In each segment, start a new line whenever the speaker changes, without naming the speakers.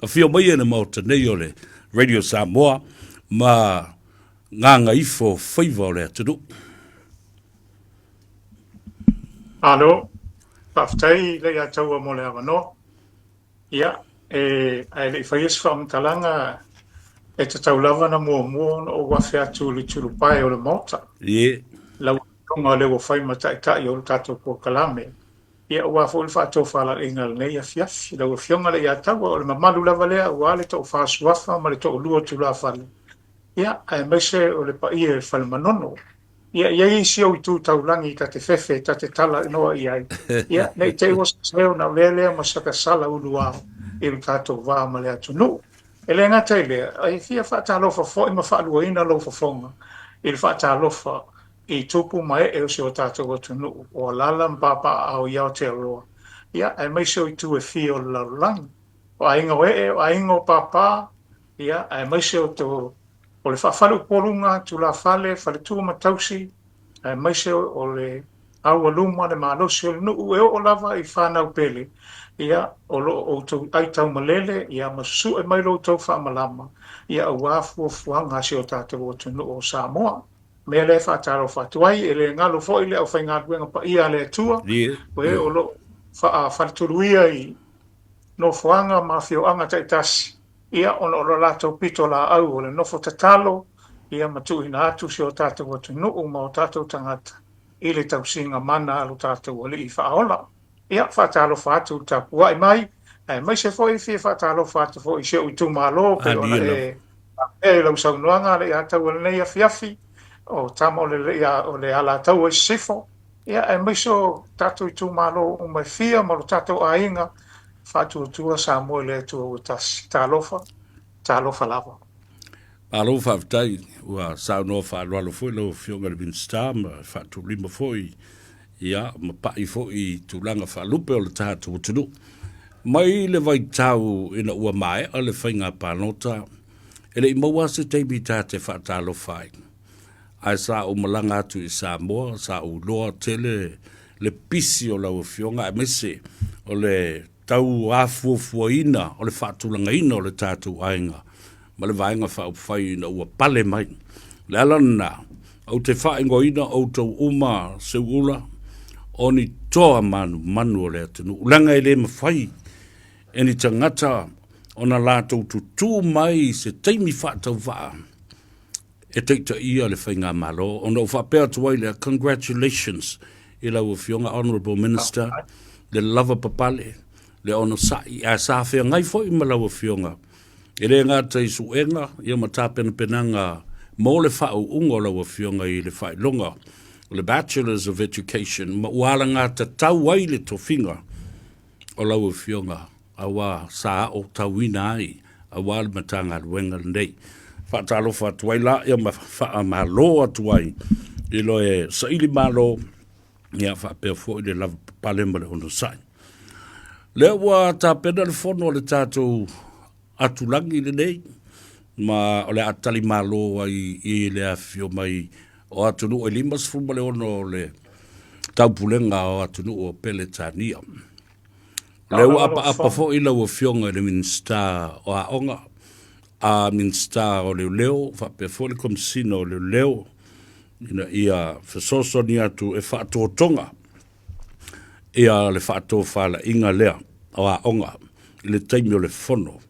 Afio mai e le Maota nei o le Radio Samoa ma gagaifo faiva o le atunuu.
Malo, faafetai Leiataua mo le avanoa. Ia, e, ae le i faia se faamatalaga, e tatau lava ona muamua ona ou afe atu i le tulupae o le Maota.
Ie.
Lau Afioga lea ua fai ma taitai o le tatou polokalame, ia aua foi le faatofalaiga i lenei afiafi. Lau Afioga Leiataua, o le mamalu lava lea aua le toafa suafa ma le toalua o tulafale, ia, aemaise o le paia i le Fale Manono. Ia, e i ai isi ou itu taulagi ta te fefe, ta te talanoa i ai. Ia, ne i te i ua saseo ona avea lea ma sakasala uluao i lo tatou va ma le atunuu. E le gata i lea, e fia faatalofa foi ma faaluaina lou fofoga i le faatalofa i tupu ma ee o si o tatou atunuu o alaala ma papaaao i Aotearoa, ia, aemaise o itu e fia o le lalolagi. O aiga o ee, o aiga o pāpā, ia, aemaise o to, o le faafaleupoluga, tulafale, faletua ma tausi, aemaise o le aualuma, le malosi o le nuu, e oo lava i fanau pele, ia, o lo o outou aitaumalele, ia, ma susue mai lo outou faamalama, ia, aua fuafuaga a si o tatou atunuu o Samoa. Mea lea e faatalofa atu ai, e le galo foi le aufaigaluega paia a le Atua, o e o lo o faafaletuluia i nofoaga ma afioaga taitasi, ia, ona o lo latou pitolaau o le nofo tatalo, ia, ma tuuina atu si o tatou atunuu ma o tatou tagata i le tausiga mana a lo tatou Alii Faaola. Ia, faatalofa atu i le tapuai mai, aemaise foi fia faatalofa atu foi i si ou itumalo, pei ona e faapea i lau saunoaga Leiataua i lenei afiafi, o tama o le, o le Alataua i Sisifo, ia, aemaise o tatou itumalo uma e fia ma lo tatou aiga, Faatuatua Samoa i le Atua ua tasi. Talofa, talofa lava.
Malo faafetai, ua saunoa faaaloalo foi lau Afioga i le Minisita ma faatulima foi ia ma pai foi i tulaga faalupe o le tatou atunuu. Mai le vaitau ina ua maea le faiga palota, e le i maua se taimi ta te faatalofa ai. Ae sa ou malaga atu i Samoa, sa ou iloa tele le pisi o lau Afioga aemaise o le tau afuafuaina o le faatulagaina o le tatou aiga ma le Vaega Faaupufai ina ua pale mai. O le ala lena, ou te faaigoaina outou uma Seuula o ni toa manumanu o le atunuu, leaga e le mafai e ni tagata ona latou tutū mai i se taimi faatauvaa e taitaia le Faigamalo. Ona ou faapea atu ai lea, congratulations i lau Afioga Honourable Minister, le lavapapale, le onosai, ae sa feagai foi ma lau Afioga e le gata i suega ia ma tapenapenaga mo le faauuga o lau Afioga i le faailoga o le Bachelors of Education ma ua alagatatau ai le tofiga o lau Afioga aua sa aotauina ai aua le Matagaluega lenei. Faatalofa atu ai la ia ma faamalo atu ai i loe saili malo ia faapea foi le lavapapale ma le onosai. Lea ua tapena le fono a le tatou atulagi lenei ma o le a tali malo ai i le afifio mai o atunuu e 56 o le taupulega o atunuu o Peretania. O lea ua apaapa foi lau Afioga i le Minisita o Aoga, a Minisita o Leoleo faapea foi le Komesina o Leoleo ina ia fesoasoani atu e faatotoga ia le faatofalaiga lea o aoga i le taimi o le fono.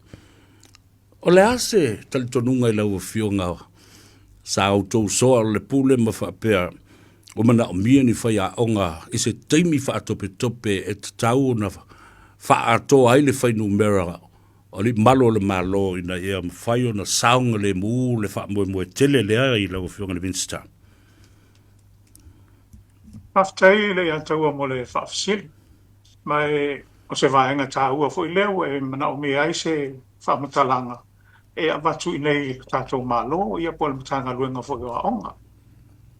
O le a se talitonuga i lau Afioga sa outou soa o le pule ma faapea ua manaomia ni faiaoga i se taimi faatopetope e tatau ona faaatoa ai le fuainumera o alii malu o le Malo ina ia mafai ona saogalemu le faamoemoe tele lea i lau Afioga i le Minisita?
Faafetai Leiataua mo le faafesili. Ma e o se vaega taua foi lea ua e manaomia ai se faamatalaga e avatu i inei i le tatou Malo ia po o le Matagaluega foi o Aoga.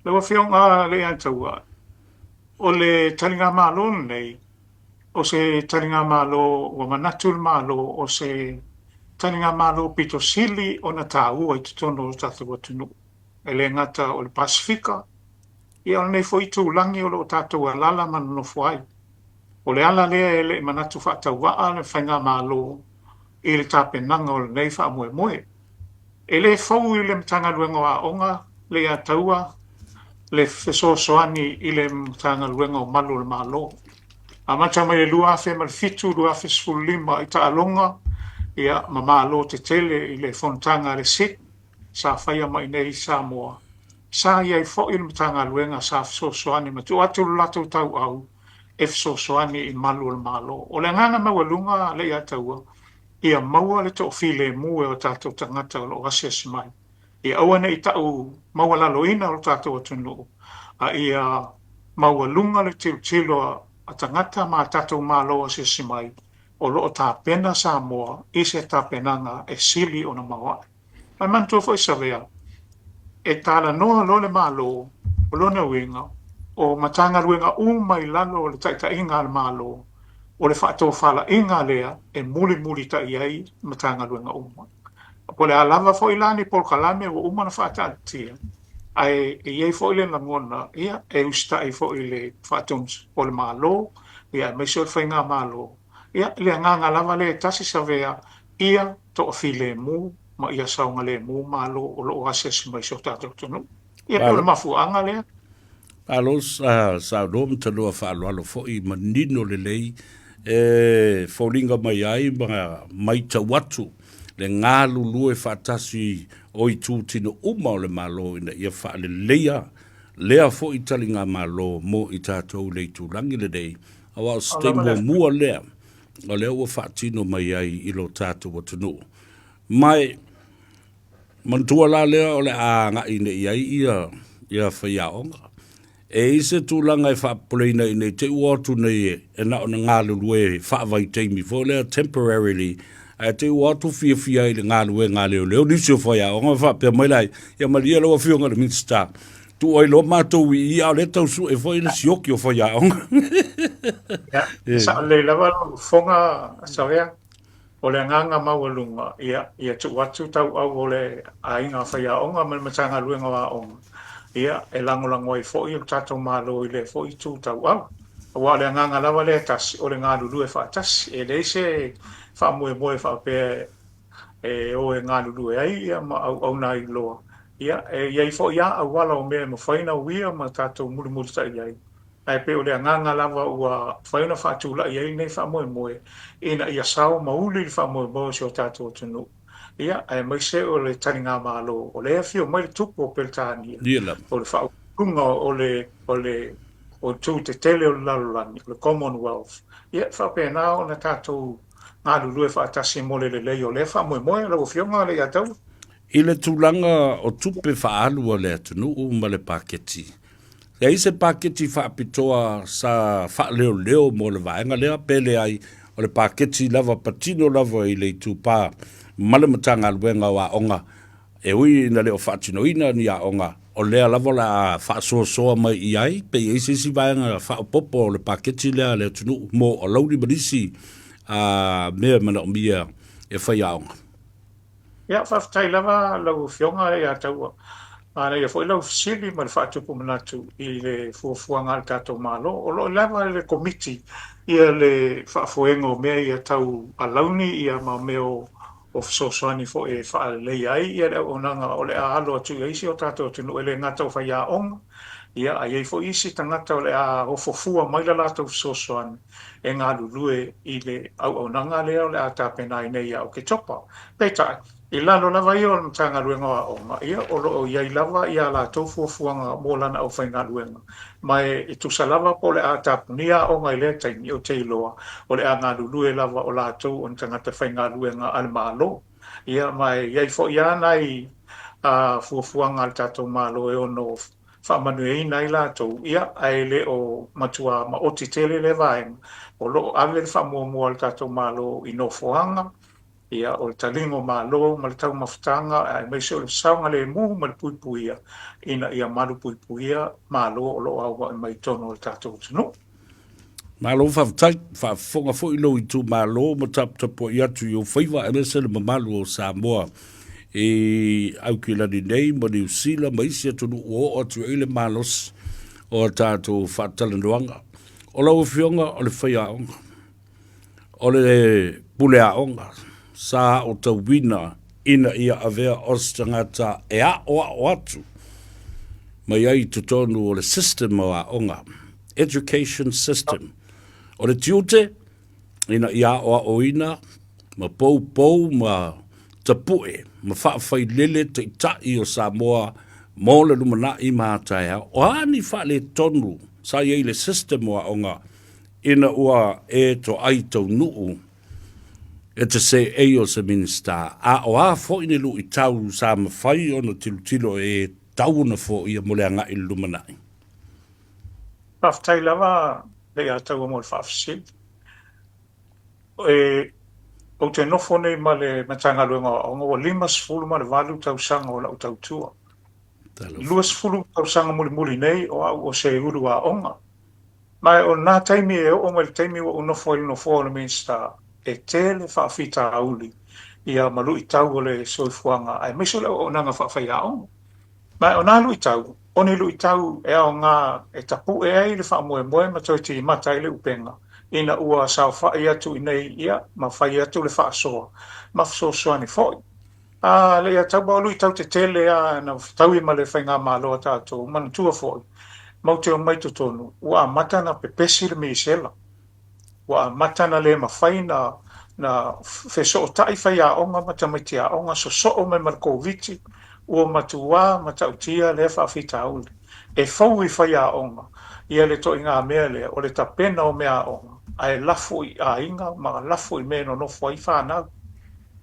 Lau Afioga Leiataua, o le taligamalo lenei, o se taligamalo ua manatu le Malo o se taligamalo pito sili ona taua i totonu o le tatou atunuu. E le gata o le Pasefika, ia o lenei foi itulagi o lo o tatou alaala ma nonofo ai. O le ala lea e le i manatu faatauvaa le Faigamalo i le tapenaga o lenei faamoemoe. E le fou i le Matagaluega o Aoga Leiataua le fesoasoani i le Matagaluega o Malu o le Malo. Amata mai le 2007, 2015 i taaloga ma malo tetele i le fonotaga a le SIDC sa faia mai i inei i Samoa. Sa i ai foi le Matagaluega sa fesoasoani ma tuu atu le latou tauau e fesoasoani i malu o le Malo. O le agaga maualuga Leiataua, ia maua le toafilemu e o tatou tagata o lo o asiasi mai. Ia aua ne i tau maualaloina lo tatou atunuu, a ia maualuga le tilotilo a tagata ma a tatou Malo asiasi mai, o lo o tapena Samoa i se tapenaga e sili ona maoae. Ae manatua foi Savea, e talanoa loa le Malo, o lona uiga, o Matagaluega uma i lalo o le taitaiga a le Malo, o le faatofalaiga lea e mulimulitai ai Matagaluega uma. Po o le a lava foi la ni polokalame ua uma ona faataatitia, ae e i ai foi le lagona, ia, e usitai foi i le faatonu o le Malo, ia, aemaise o le Faigamalo. Ia, le agaga lava lea e tasi Savea, ia toafilemu ma ia saogalemu Malo o lo o asiasi mai i si o tatou atunuu. Ia, pei o le mafuaaga lea.
Malo saunoa ma tanoa faaaloalo foi manino lelei e foliga mai ai ma maitau atu le galulue faatasi o itutino uma o le Malo ina ia faaleleia lea foi taligamalo mo i tatou i le itulagi lenei, aua o se taimi muamua lea o lea ua faatino mai ai i lo tatou atunuu. Ma e manatua la lea o le a agai nei i ai ia, ia faiaoga. E i ai se tulaga e faapopoleina ina i te i ua o atu nei e na ona galulue faavaitaimi foi lea temporarily, ae te i ua o atu fiafia i le galuega a leoleo nisi o faiaoga ma faapea mai la, ia malie lau Afioga i le Minisita, tuu ai loa matou i i, a o lea e tau sue foi le sioki o faiaoga.
Ia, e sao lelei lava lau fofoga, Savea. O le agaga maualuga, ia, ia tuu atu tauau o le aiga faiaoga ma le Matagaluega o Aoga, ia, e lagolago ai foi le tatou Malo i lea foi itu tauau. Aua o le agaga lava lea e tasi, o le galulue faatasi. E leai se faamoemoe faapea e o e galulue ai ia ma auauna ai loa. Ia, e i ai foi lava auala o mea e mafai ona uia ma tatou mulimulitai ai, Ae pei o le agaga lava ua mafai ona faatulai ai lenei faamoemoe ina ia sao ma uli le faamoemoe o si o tatou atunuu, ia, aemaise o le taligamalo o lea e afio mai le Tupu o Peretania, o le faaupuga o le, o le, o itu tetele o le lalolagi, o le Commonwealth, ia, e faapena ona tatou galulue faatasi mo le lelei o lea faamoemoe, lau Afioga Leiataua.
I le tulaga o tupe faaalu a le atunuu ma le paketi, E i ai se paketi faapitoa sa faaleoleo mo le vaega lea pe leai, o le paketi lava patino lava i le itupa ma le Matagaluega o Aoga, e ui ina le o faatinoina ni aoga, o lea lava o le a faasoasoa mai i ai pe i ai se isi vaega faaopoopo o le paketi lea a le atunuu mo alauli ma nisi mea e manaomia e faiaoga.
Ia, faafetai lava lau Afioga ia Taua. Manaia foi lau fesili ma le faatupu manatu i le fuafuaga a le tatou Malo. O lo o lava i le Komiti ia le faafoega o mea ia tau alauni ia ma mea o o fesoasoani foi e faaleleia ai ia le auaunaga o le a alo atu i ai si o tatou atunuu e le gata o faiaoga, ia a i ai foi isi tagata o le a ofo fua mai le latou fesoasoani e galulue i le auaunaga lea o le a tapena ai nei ia Oketopa. Peitai, i lalo lava ia o le Matagaluega o Aoga, ia o lo o i ai lava ia latou fuafuaga mo lana aufaigaluega, ma e tusa lava po o le a tapunia aoga i lea taimi, ou te iloa o le a galulue lava o latou o ni tagata faigaluega a le Malo. Ia, ma e i ai foi lava nai fuafuaga a le tatou Malo e ono faamanuiaina ai latou, ia, ae le o matua maoti tele lea vaega, o lo o ave le faamuamua a le tatou Malo i nofoaga, ia, o le taliga o Malo ma le taumafataga, aemaise o le saogalemu ma le puipuia, ina ia malupuipuia Malo o lo o auauai mai i totonu o le tatou atunuu.
Malo faafetai, faafofoga foi lou itumalo ma taputapuai atu i ou faiva aemaise le mamalu o Samoa i Aukilani nei ma Niu Sila ma isi atunuu ua oo atu i ai le malosi o a tatou faatalanoaga. O lau Afioga o le faiaoga, o le pule aoga. sa aotauina ina ia avea o se tagata e aʻoaʻo atu mai ai i totonu o le system o aoga, education system. O le tiute, ina ia aʻoaʻoina ma poupou ma tapue ma faafailele taitai o Samoa mo le lumanai ma a taeao. O a ni faaletonu sa i ai le system o aoga ina ua e toai taunuu e te seei o se Minisita, a o a foi ni luitau sa mafai ona tilotilo e tau ona foia mo le agai i le lumanai?
Faafetai lava Leiataua mo le faafesili. E, ou te nofo nei ma le Matagaluega o Aoga ua 58 tausaga o lau tautua. 20 tausaga mulimuli nei o au o se ulu aoga. Ma o lena taimi e oo mai le taimi ua ou nofo ai i le nofoa o le Minisita, e tele faafitauli ia ma luitau o le soifuaga aemaise o le auaunaga faafaiaoga. Ma o nā luitau, o ni luitau e aoga e tapuʻe ai le faamoemoe ma toe timata ai le upega ina ua saofaʻi atu i nei ia ma fai atu le faasoa ma fesoasoani foi. A Leiataua, o luitau tetele a na fetaui ma le faigamalo a tatou, manatua foi, matou te omai totonu, ua amata na pepesi le misela. Ua amata na le mafai na na fesootai faiaoga ma tamaiti aoga, sosoo mai ma le Koviti, ua matuā matautia lea faafitauli. E fou i faiaoga ia le toiga mea lea o le tapena o meaaoga ae lafo i aiga ma lafo i mea e nonofo ai fanau.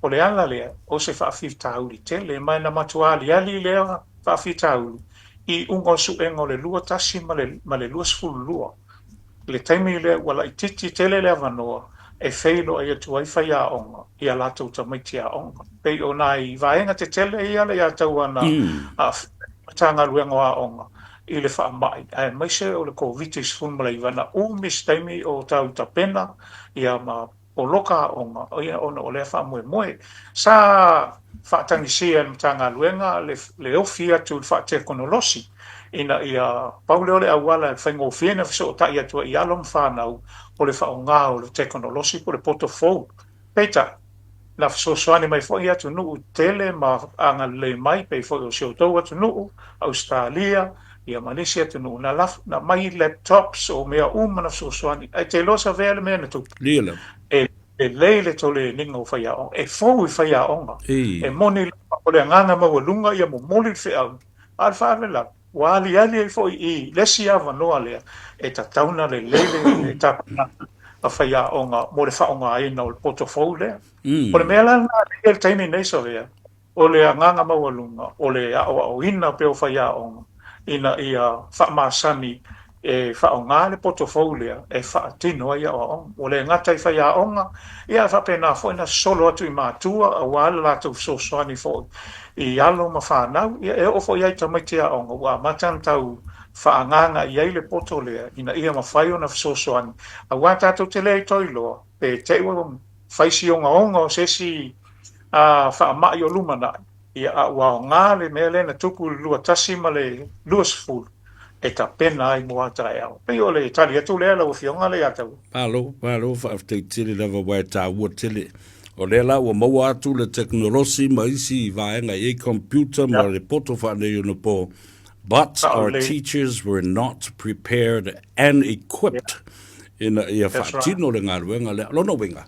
O le ala lea o se faafitauli tele, ma na matuā aliali lea faafitauli i iuga o suega o le 21 ma le ma le 22. I le taimi lea ua laitiiti tele le avanoa e feiloai atu ai faiaoga i a latou tamaiti aoga. Pei o nai vaega tetele ia Leiataua na aafia ai le Matagaluega o Aoga i le faamai aemaise o le Koviti-19 na umi se taimi o tau tapena ia ma poloka aoga, ona o lea faamoemoe. Sa faatagisia e le Matagaluega le ofi atu i le faatekonolosi ina ia pau lea o le auala e faigofie ona fesootai atu ai i alo ma fanau o le faaaoga o le tekonolosi po o le poto fou. Peitai, na fesoasoani mai foi atunuu tetele ma agalelei mai, pei foi o si outou atunuu, Ausetalia, ia ma nisi atunuu, na lafo, na aumai laptops o mea uma na fesoasoani, ae te iloa savea le mea na tupu.
Lia.
E lelei le toleniga o faiaoga, e fou i faiaoga. E moni lava o le agaga maualuga ia momoli le feau, a o le faalavelave, ua aliali ai foi i le isi avanoa lea e tatau ona lelei le tapenaga a faiaoga mo le faaaogaina o le poto fou lea. O le mea la lena i le taimi nei Savea, o le agaga maualuga o le aoaoina pea o faiaoga ina ia faamasani e faaaoga le poto fou lea e faatino ai aoaoga. Ua le gata i faiaoga, ia ae faapena foi ona sosolo atu i matua aua le latou fesoasoani foi i alo ma fanau, ia e oo foi i ai tamaiti aoga ua amata ona tau faaagaaga i ai le poto lea ina ia mafai ona fesoasoani aua tatou te le toe iloa pe te i ua fai si ogaoga o se isi faamai o lumanai, ia a ua aoga le mea lea na tupu i le 21 ma le 20 e tapena ai mo a taeao. Pei o le tali atu lea lau Afioga Leiataua.
Malo, malo, faafetai tele lava aua e taua tele. O lea la ua maua atu le tekonolosi ma isi vaega e i ai computer ma le poto faaneionapo, but our teachers were not prepared and equipped ina ia faatino le galuega lea. Lona uiga,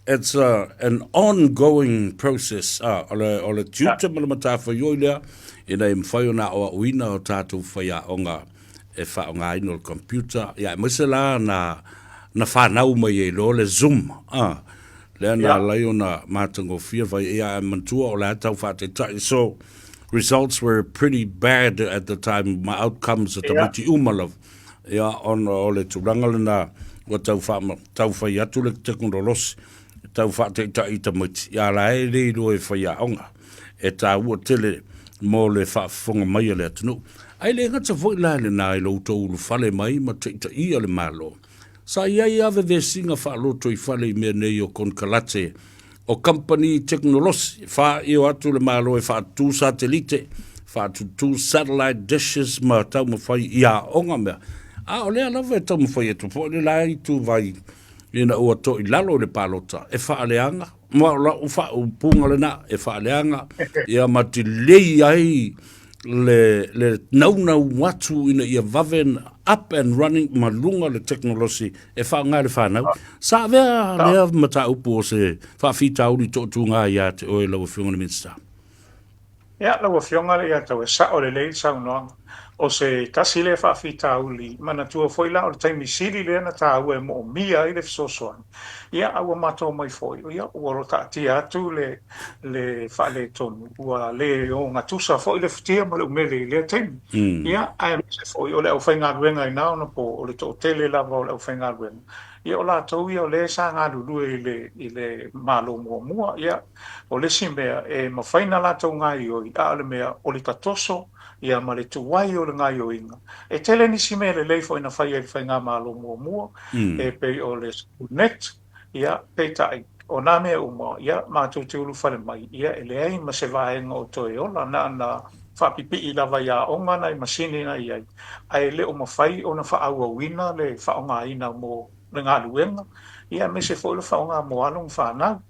it's an ongoing process, o le, o le tiute ma le matafaioi lea, ina ia mafai ona aoaoina o tatou faiaoga e faaaogaina o le computer, ia aemaise la na, na fanau mai ai loa le Zoom, lea na ala ai ona matagofie fai, ia ae manatua o le a tau faataitai. So, results were pretty bad at the time, ma outcomes a tamaiti uma lava. Ia, ona o le tulaga lena ua tau wha, tau whai atu le tekonolosi, tau whaataitai i tamaiti. Ia la e le iloa e whaiaoga, e tāua tele mo le faafofoga mai a le atunuu. Ae le gata foi la i lena i lo outou ulufale mai ma taitaia le Malo. Sa i ai lava vevesiga faalotoifale i mea nei o konekarate o kamupani tekonolosi, faaiu atu le Malo e faatutū satelite, faatutū satellite dishes ma taumafai i aoga mea. A o lea lava e taumafai atu foi le la ituvai ina ua toilalo i le palota e faaleaga. Ma o lau faaupuga lena e faaleaga, ia ma tilei ai le, le naunau atu ina ia vave up and running ma luga le tekonolosi e faaaoga e le fanau. Sa avea lea mataupu o se faafitauli toatuga ia te oe lau Afioga i le Minisita?
Ia, lau Afioga Leiataua, e sao lelei le saunoaga. O se tasi lea faafitauli, manatua foi la o le taimi sili lea na taua e moomia ai le fesoasoani, ia, a ua matou mai foi, ia, ua taatia atu le, le faaletonu, ua le ogatusa foi le futia ma le umele i lea taimi. Ia, aemaise foi o le aufaigaluega i na onapo, o le toatele lava o le aufaigaluega, ia o latou ia o lea sa galulue i le, i le Malo muamua. Ia, o le isi mea, e mafai ona latou gaoioi, a o le mea, o le tatoso, ia ma le tuai o le gaoioiga. E tele nisi mea lelei foi na faia i le Faigamalo muamua, e pei o le SchoolNet, ia, peitai, o nā mea uma, ia, matou te ulufale mai, ia, e leai ma se vaega o toe ola, na ona faapipii lava i aoga nai masini na i ai, ae le o mafai ona faaauauina le faaaogaina mo le galuega, ia, aemaise foi o le faaaoga mo alo ma fanau.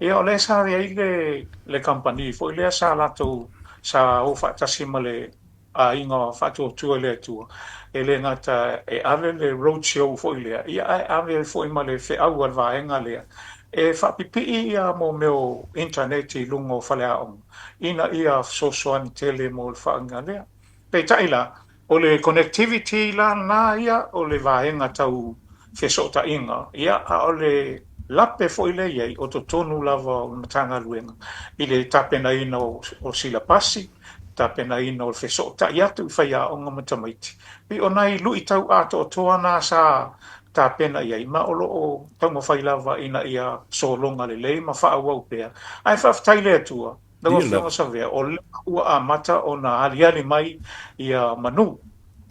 Ia, o lea sa i ai le, le kamupani foi lea sa latou, sa o faatasi ma le Aiga Faatuatua i le Atua, e le gata e ave le road show foi lea, ia ae ave ai foi ma le feau a le vaega lea e faapipii ia mo mea o internet i luga o faleaoga ina ia fesoasoani tele mo le faaiga lea. Peitai la, o le connectivity la lena ia o le vaega tau fesootaiga, ia a o le lape foi lea i ai o totonu lava o le Matagaluega i le tapenaina o silapasi, tapenaina o le fesootai atu i faiaoga ma tamaiti. Pei o nai luitau atoatoa na sa tapena i ai, ma o lo o taumafai lava ina ia sologa lelei ma faaauau pea. Ae faafetai i le Atua, lau Afioga Savea, o lea ua amata ona aliali mai ia manu,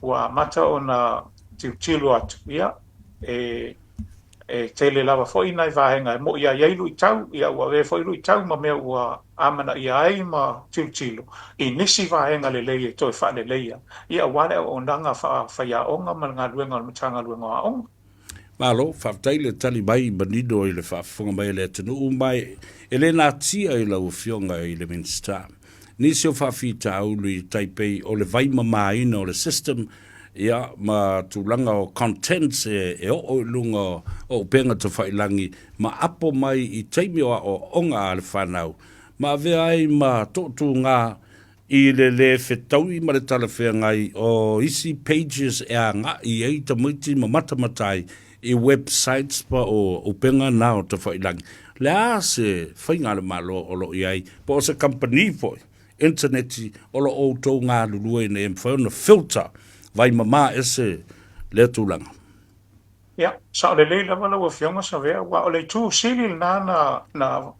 ua amata ona tilotilo atu, ia, e E tele lava foi nai vaega e moʻi ai ai luitau, ia ua avea foi luitau ma mea ua amanaia ai ma tilotilo i nisi vaega lelei e toe faaleleia, ia aua le auaunaga faafaiaoga ma le galuega a le Matagaluega o Aoga.
Malo, faafetai le tali mai manino i le faafofoga mai a le atunuu ma e le natia i lau Afioga i le Minisita nisi o faafitauli tai pei o le vaimamaina o le system ia ma tulaga o contents e oo i luga o upega tafailangi ma apo mai i taimi o aoaoga a le fanau ma avea ai ma tootūgā i le lē fetaui ma le talafeagai o isi pages e agaʻi ai tamaiti ma matamata ai i websites pa o upega na o tafailangi. Le a se faiga a le Malo o lo o i ai po o se kamupani foi Initaneti o lo o outou galulue ina ia mafai ona filter vai mamā ese lea tulaga.
Ia, sao lelei lava lau Afioga Savea, aua o le itu sili lena na, na,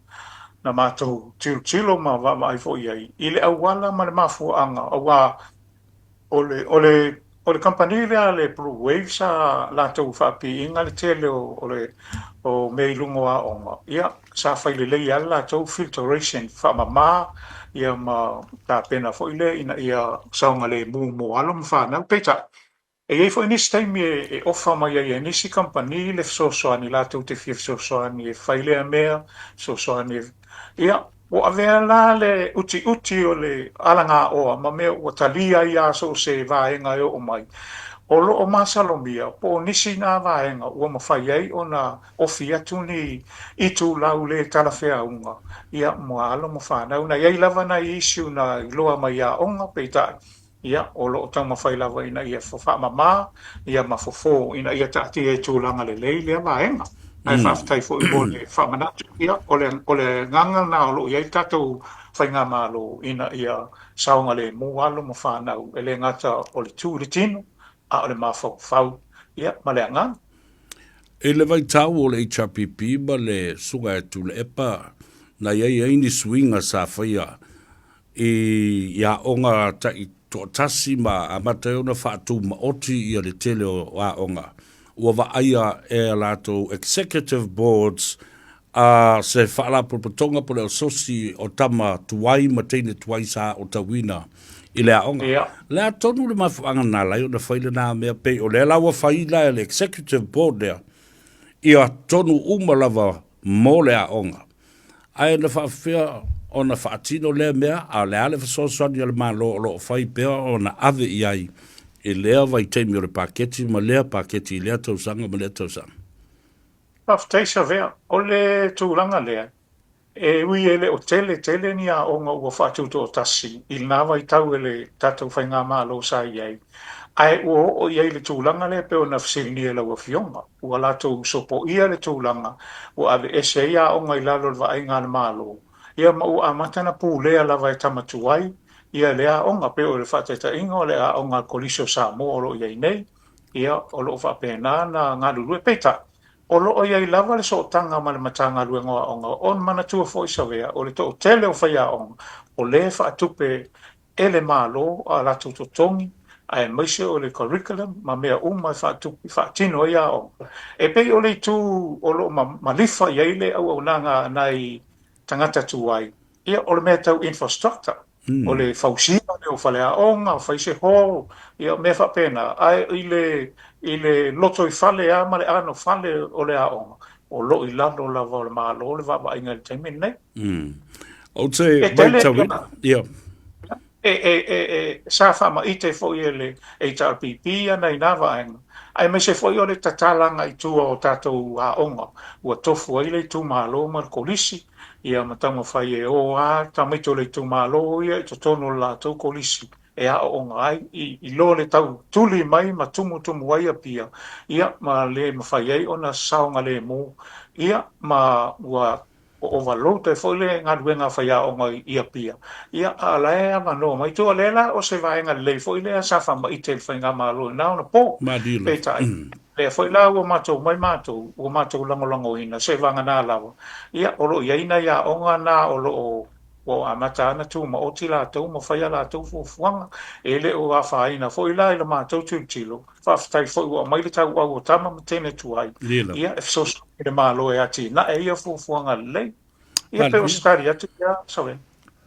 na matou tilotilo ma vaavaai foi i ai i le auala ma le mafuaaga, aua O le, o le, o le kamupani lea a le Blue Wave sa latou faapiiina le tele o, o le, o mea i luga o aoga, ia, sa fai lelei lava le latou filtration faamama, ia ma tapena foi lea ina ia saogalemu mo alo ma fanau. Peitai, e i ai foi nisi taimi e, e ofa mai ai e nisi kamupani le fesoasoani latou te fia fesoasoani e fai lea mea, fesoasoani e, ia, Ua avea la le utiuti o le alagaoa ma mea ua talia ai a so o se vaega e oo mai. O lo o masalomia po o nisi na vaega ua mafai ai ona ofi atu ni itulau le talafeauga ia mo alo ma fanau. Na i ai lava nai issue na iloa mai aoga, peitai, Ia, o lo o taumafai lava ina ia faamama ia ma fofo ina ia taatia i tulaga lelei lea vaega. Ae faafetai foi mo le faamanatu. Ia, o le, o le agaga lena o lo o i ai le tatou faigamalo ina ia saogalemu alo ma fanau, e le gata o le tu i le tino, a o le mafaufau, ia, ma le agaga.
I le vaitau o le HRPP ma le Susuga ia Tuilaepa, na i ai ai ni suiga sa faia i aoga taitoatasi ma amata ai ona faatumaoti ia le tele o aoga ua vaaia e a latou executive boards a se faalapotopotoga po o le asosi o tama tuai ma teine tuai sa aotauina i le aoga. Le a tonu le mafuaaga na ala ai ona fai lena mea pei o lea la ua fai la e le executive board lea ia tonu uma lava mo le aoga. Ae na faapefea ona faatino lea mea, a o le a le fesoasoani a le Malo o lo o fai pea ona ave i ai i lea vaitaimi o le paketi ma lea paketi i lea tausaga ma lea tausaga?
Faafetai Savea. O le tulaga lea, e ui e le o tele tele ni aoga ua faatutoatasi i lena vaitau e le tatou faigamalo sa i ai, ae ua oo i ai le tulaga lea e pei ona fesiligia e lau Afioga. Ua latou sopoia le tulaga ua aveese ai aoga i lalo o le vaaiga a le Malo, ia ma ua amata ona pulea lava e tama tuai ia lea aoga, pei o le faataitaiga o le aoga a le Kolisi o Samoa o lo o i ai nei, ia o lo o faapena ona galulue. Peitai, o lo o i ai lava le sootaga ma le Matagaluega o Aoga, ona manatua foi Savea, o le toatele o faiaoga o lea e faatupe e le Malo a latou totogi, aemaise o le curriculum ma mea uma e faatupe, faatino ai aoga. E pei o le itu o lo o malifa i ai le auaunaga a nai tagata tuai, ia o le mea tau infrastructure, o le fausia lea o faleaoga, fai se hall, ia mea faapena. Ae i le, i le lotoifale lava ma le anofale o le aoga, o lo o i lalo lava o le Malo le vaavaaiga i le taimi lenei.
Ou te matauina, ia.
E, e, e, e, sa faamaite foi e le HRPP ana i nā vaega, aemaise foi o le tatalaga i tua o tatou aoga, ua tofu ai le itumalo ma le kolisi, ia ma taumafai e o a tamaiti o le itumalo ia i totonu o le latou kolisi e aooga ai, i, i lo le tau tuli mai ma tumutumu ai Apia, ia ma le mafai ai ona saogalemu, ia ma ua Ua overload ai foi le galuega a faiaoga i Apia, ia a o la e avanoa mai tua. O lea la o se vaega lelei foi lea sa faamaite e le faigamalo i na ona po. Peitai, lea foi la ua matou omai matou, ua matou lagolagoina seivagana lava, ia o lo o i ai nai aoga na o lo o ua amata lava ona tumaoti latou ma fai a latou fuafuaga. E le o afaina foi la i la matou tilotilo, Faafetai foi ua aumai le tauau o tama ma teine tuai, ia, e fesoasoani i le Malo e atinae ia fuafuaga lelei. Ia, pei o se tali atu lea, Salega.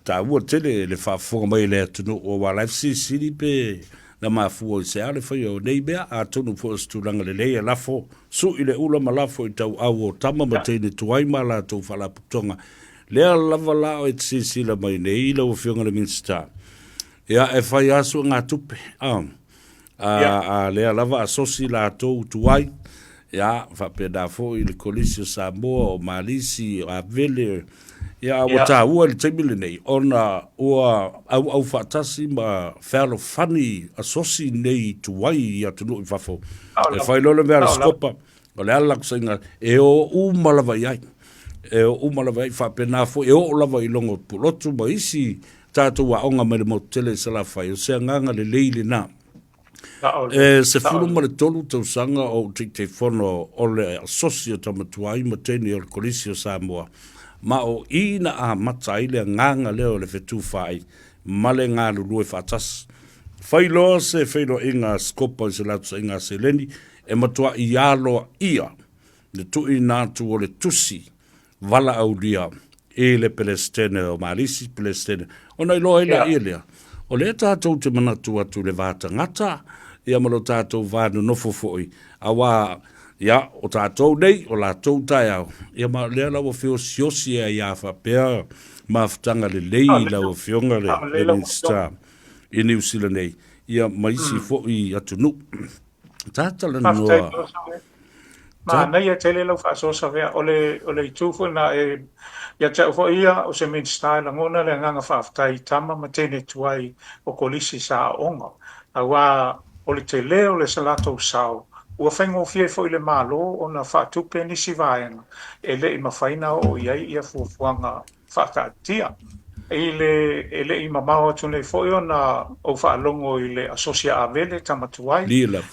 Taua tele le faafofoga mai a le atunuu aua la e fesilisili pe na mafua i se a le faia o nei mea, atonu foi o se tulaga lelei e lafo sui le ula ma lafo i tauau o tama ma teine tuai ma a latou faalapotopotoga. Lea lava la e te silasila mai nei lau Afioga i le Minisita, ia e fai lava suegatupe, a. A, a lea lava asosi latou tuai, ia, faapena foi le Kolisi o Samoa, o Malisi, o Avele, ia, a ua taua i le taimi lenei, ona ua auau faatasi ma fealofani asosi nei tuai i atunuu i fafo. E fai loa le mea a le Sikopa, o le a le latou saiga, e o uma lava i ai. E o uma lava i ai, faapena foi, e oo lava i Logo Pulotu ma isi tatou aoga mai le motu tele i Salafai, o se agaga lelei lena. E 13 tausaga o ou Taitaifono o le Asosi o Tama Tuai ma Teine o le Kolisi o Samoa, ma o i na amata ai le agaga lea o le fetufaai ma le galulue faatasi. Fai loa se feiloaiga a Sikopa i se latusaiga a seleni e matuai aloaia le tuuina atu o le tusi valaaulia i le Peresetene o Malisi, Peresetene, ona iloa ai laia lea, o lea tatou te manatu atu i le va tagata, ia ma lo tatou va nonofo foi, auā, ia, o tatou nei, o latou taeao, ia ma o lea la ua feosiosi ai lava faapea mafutaga lelei i lau Afioga le Minisita i Niu Sila nei, ia ma isi foi atunuu. Talanoa.
Manaia tele lau faasoa Savea. O le, o le itu foi lena e, ia te au foi ia, o se Minisita e lagona le agaga faafetai i tama ma teine tuai o Kolisi sa aooga. Aua o le tele o le latou sao, ua faigofie foi i le Malo ona faatupe nisi vaega e le i mafai ona oo i ai ia fuafuaga faataatitia. I le, e le i mamao atu nei foi ona ou faalogo i le Asosi a Avele, tama tuai,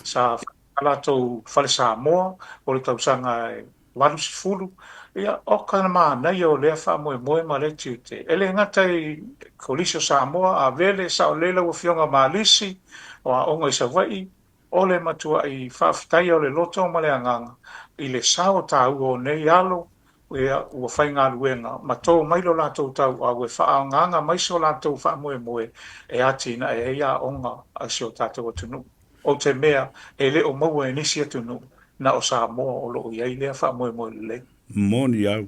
sa fai a latou Fale Samoa o le tausaga e 80, ia, o ka manaia o lea faamoemoe ma lea tiute. E le gata i Kolisi o Samoa, Avele, saolele lau Afioga Malisi, o aoga i Savaii, O le matuai faafetaia o le loto ma le agaga i le sao taua o nei alo ia ua faigaluega ma to mai lo latou tauau e faaagaaga mai so latou faamoemoe e atinae ai aoga a si o tatou atunuu. O te mea e le o maua e nisi atunuu, na o Samoa o lo o i ai lea faamoemoe lelei.
Moni au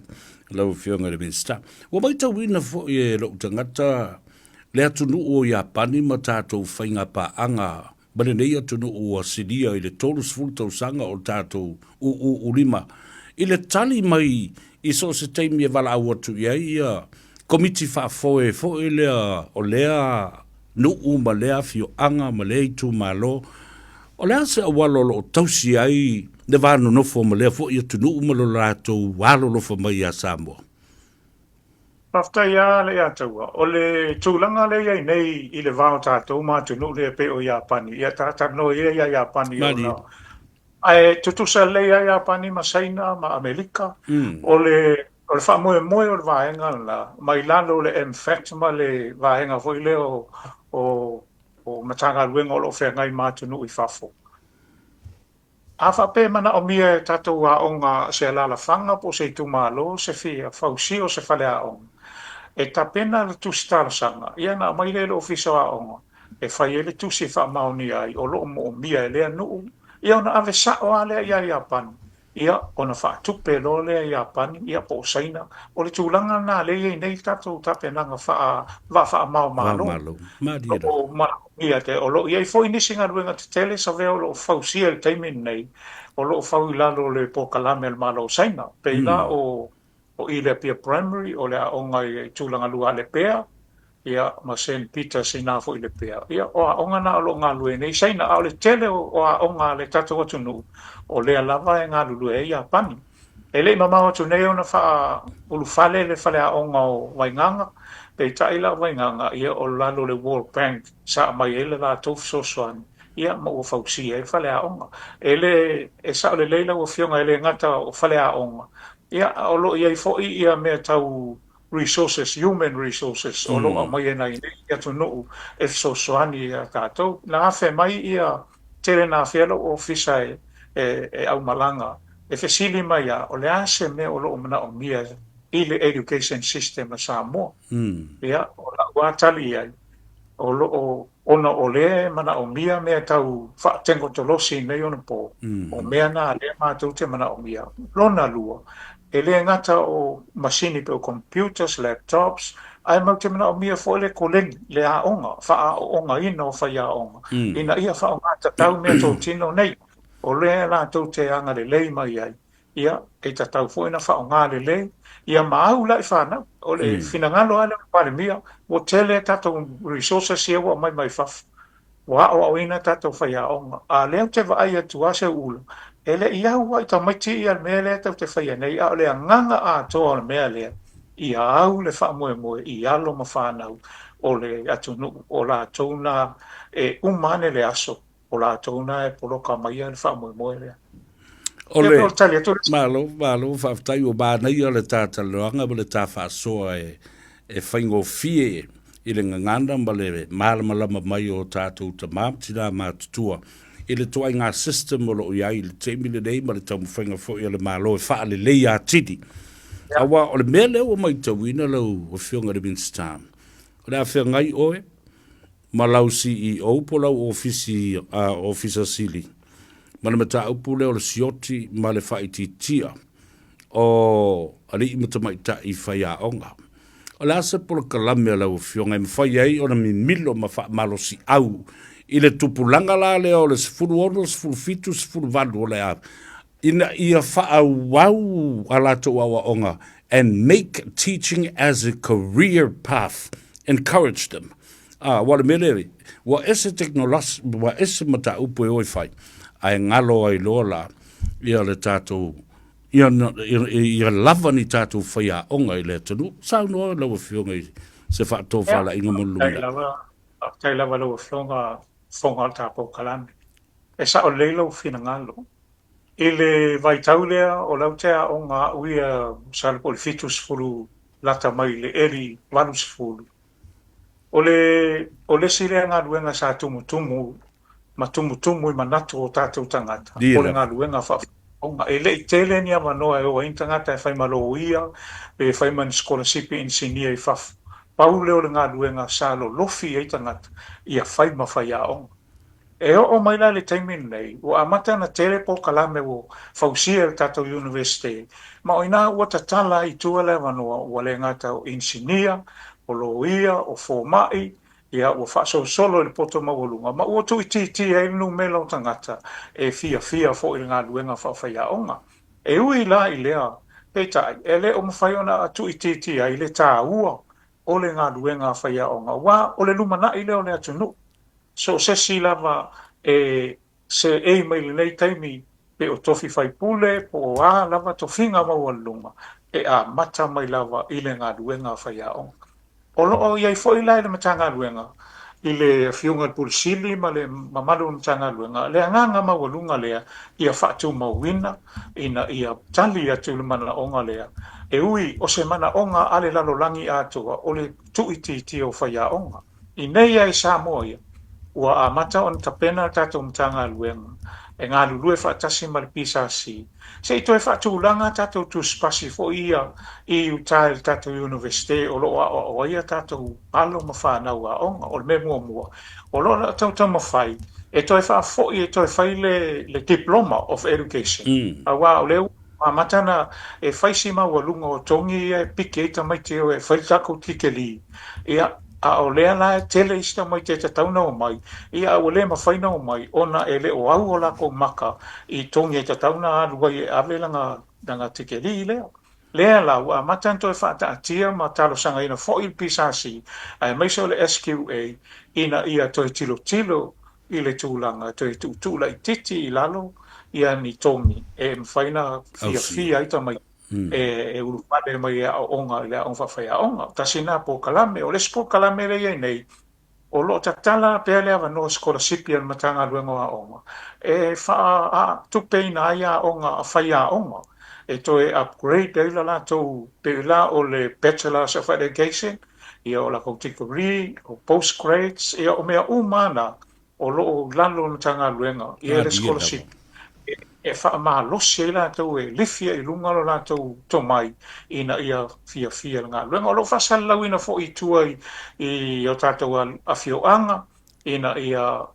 lau Afioga i le Minisita. Ua matauina foi e lou tagata le atunuu o Iapani ma tatou faigapaaga ma lenei atunuu ua silia i le 30 tausaga o tatou uu lima i le tali mai i so o se taimi e valaau atu i ai ia komiti faafoe foi lea o lea nuu ma lea afioaga ma lea itumalo. O le a se auala o lo o tausi ai le va nonofo ma lea foi atunuu ma lo latou alolofa mai ia Samoa?
Faafetai lava le Ataua. O le tulaga lea e i ai nei i le va o tatou ma atunuu lea e pei o Iapani, ia ta talanoa ia ia Iapani ona ae tutusa lelei lava Iapani ma Saina ma Amerika. O le faamoemoe o le vaega lena mai lalo o le MFAT ma le vaega foi lea o Matagaluega o lo o feagai ma atunuu i fafo. A faapea e manaomia e tatou aoga se alalafaga po o se itumalo se fia fausia o se faleaoga, e tapena le tusi talosaga, ia ona aumai lea i le Ofisa o Aoga e fai ai le tusi e faamaonia ai o lo o moomia e lea nuu, ia ona ave sao lava lea ia Iapani, ia ona faatupe loa lea e Iapani ia po o Saina. O le tulaga lena lea e i ai nei le tatou tapenaga faa vaa faamaomalo. O manaomia te, o lo o i ai foi nisi galuega tetele savea o lo o fausia i le taimi lenei, o lo o fau i lalo o le polokalame a le Malo o Saina. Pei la o i le Apia Primary, o le aoga i Tulagalua a Lepea, ia ma St Peters i ina foi i Lepea. Ia o aoga na o lo o galulue nei Saina, a o le tele o aoga a le tatou atunuu, o lea lava e galulue ai Iapani. E le i mamao atu nei ona faaulufale le faleaoga o Vaigaga, peitai la o Vaigaga, ia o lalo o le World Bank sa aumai ai le latou fesoasoani, ia ma ua fausia ai le faleaoga. E le, e sao lelei lau Afioga, e le gata o faleaoga, ia a o lo o i ai foi ia mea tau resources, human resources o lo o aumaia nai nei atunuu e fesoasoani ia tatou. Na afe mai ia tele na afea lou ofisa e aumalaga e fesili mai a o le a se mea o lo o manaomia i le education system a Samoa. Ia, o lau lava tali i ai, o lo o ona o lea e manaomia mea tau faatekonolosi i nei onapo, o mea na lea matou te manaomia. Lona lua, e le gata o masini pei o computers, laptops, ae matou te manaomia foi le koleni, le aoga, faaaoogaina o faiaoga, ina ia faaaoga mea totino nei. O lea latou te agalelei mai ai, ia, e tatau foi ona faaaoga lelei, ia ma au la i fanau. O le finagalo lava lea o le Palemia, ua tele a tatou resources ia ua aumai mai fafo. Ua aoaoina tatou faiaoga. A lea ou te vaai atu lava Seuula, e le i au lava i tamaiti ia le mea lea tatou te faia nei, a o le agaga atoa o le mea lea, ia au le faamoemoe i alo ma fanau o le atunuu, o latou na e uma ane le aso, o latou na e poloka maia le faamoemoe lea.
O le malo, malo, faafetai, ua manaia le ta talanoaga ma le ta faasoa e faigofie i le gagana ma le malamalama mai o tatou tama ma tina matutua i le ituaiga system o lo o i ai i le taimi lenei ma le taumafaiga foi a le Malo e faalelei atili. Aua o le mea lea ua matauina lau Afioga i le Minisita, o le a feagai oe ma lau CEO po o lau ofisi, Ofisa Sili ma le mataupu lea o le sioti ma le faaitiitia o alii ma tamaitai faiaoga. O le a se polokalame a lau Afioga e mafai ai ona mimilo ma faamalosiau i le tupulaga la lea o le 16, 17, 18 o le a ina ia faaauau a latou aoaoga and make teaching as a career path, encourage them. Ah, ua le mea lea, ua ese teknolosi, ua ese mataupu e o e fai, ae galo ai loa la ia le tatou ia lava ni tatou faiaoga i le atunuu. Saunoa lau Afioga i se faatofalaiga mo le lumanai.
Faafetai lava lau Afioga Fofoga o le tatou kalame. E sao lelei lou finagalo. I le vaitau lea o lau te aoga au ia masalo po o le 70 lata mai i le early 80. O le isi lea galuega sa tumutumu ma tumutumu i manatu o tatou tagata, o le galuega faafaiaoga. E le i tele ni avanoa e o ai ni tagata e fai ma loia pe fai ma ni sikolasipi inisinia i fafo. Pau lea o le galuega sa lolofi ai tagata ia fai ma faiaoga. E oo mai la i le taimi lenei, ua amata ona tele polokalame ua fausia e le tatou Iunivesite, ma o ina ua tatala ai i tua le avanoa ua le gata o inisinia, o loia, o fomai, ia ua faasolosolo i le poto maualuga ma ua tuuitiitia ai le numera o tagata e fiafia foi i le galuega faafaiaoga. E ui la i lea, peitai, e le o mafai ona tuuitiitia ai le taua o le galuega a faiaoga, aua o le lumanai lea o le atunuu. So o se isi lava e seei mai lenei taimi pe o tofi faipule po o a lava tofiga maualuluga, e amata mai lava i le galuega a faiaoga. O lo o i ai foi la i le Matagaluega, i le Afioga i le Pule Sili ma le mamalu o le Matagaluega, le agaga maualuga lea ia faatumauina ina ia tali atu i le manaoga lea, e ui o se manaoga a le lalolagi atoa o le tuuitiitia o faiaoga. I nei lava i Samoa ia, ua amata ona tapena le tatou Matagaluega e galulue faatasi ma le PSC se i toe faatulaga a tatou tusipasi foi ia i uta i le tatou Iunivesite o lo o aoao ai a tatou alo ma fanau aoga. O le mea muamua, o lo o taumafai e toe faafoi e toe fai le Diploma of Education, aua o lea ua amata ona e fai si maualuga o togi ia e piki ai tamaiti e o e fai le tatou tikeli. Ia, a o lea la e tele isi tamaiti e tatau ona omai, ia a ua le mafai ona omai ona e le o au o latou maka i togi e tatau ona alu ai e ave lana, lana tikeli lea. Lea la ua amata ona toe faataatia ma talosagaina foi le PSC aemaise o le SQA ina ia toe tilotilo i le tulaga e toe tuutuu laitiiti i lalo ia ni togi e mafai ona fiafia ai tamaiti e ulufale mai e aooga i le aoga faafaiaoga. Tasi lena polokalame. O le isi polokalame lea e i ai nei, o lo o tatala pea le avanoa sikolasipi a le Matagaluega o Aoga e faatupeina ai aoga a faiaoga e toe upgrade ai le latou, pei la o le Bachelors of Education, ia o latou degree, o postgrads, ia o mea uma lava na o lo o i lalo o le Matagaluega ia le sikolasipi e faamalosi ai latou e lifi ai i luga lo latou tomai ina ia fiafia i le galuega. O lo o faasalalauina foi i tua i o tatou afioaga ina ia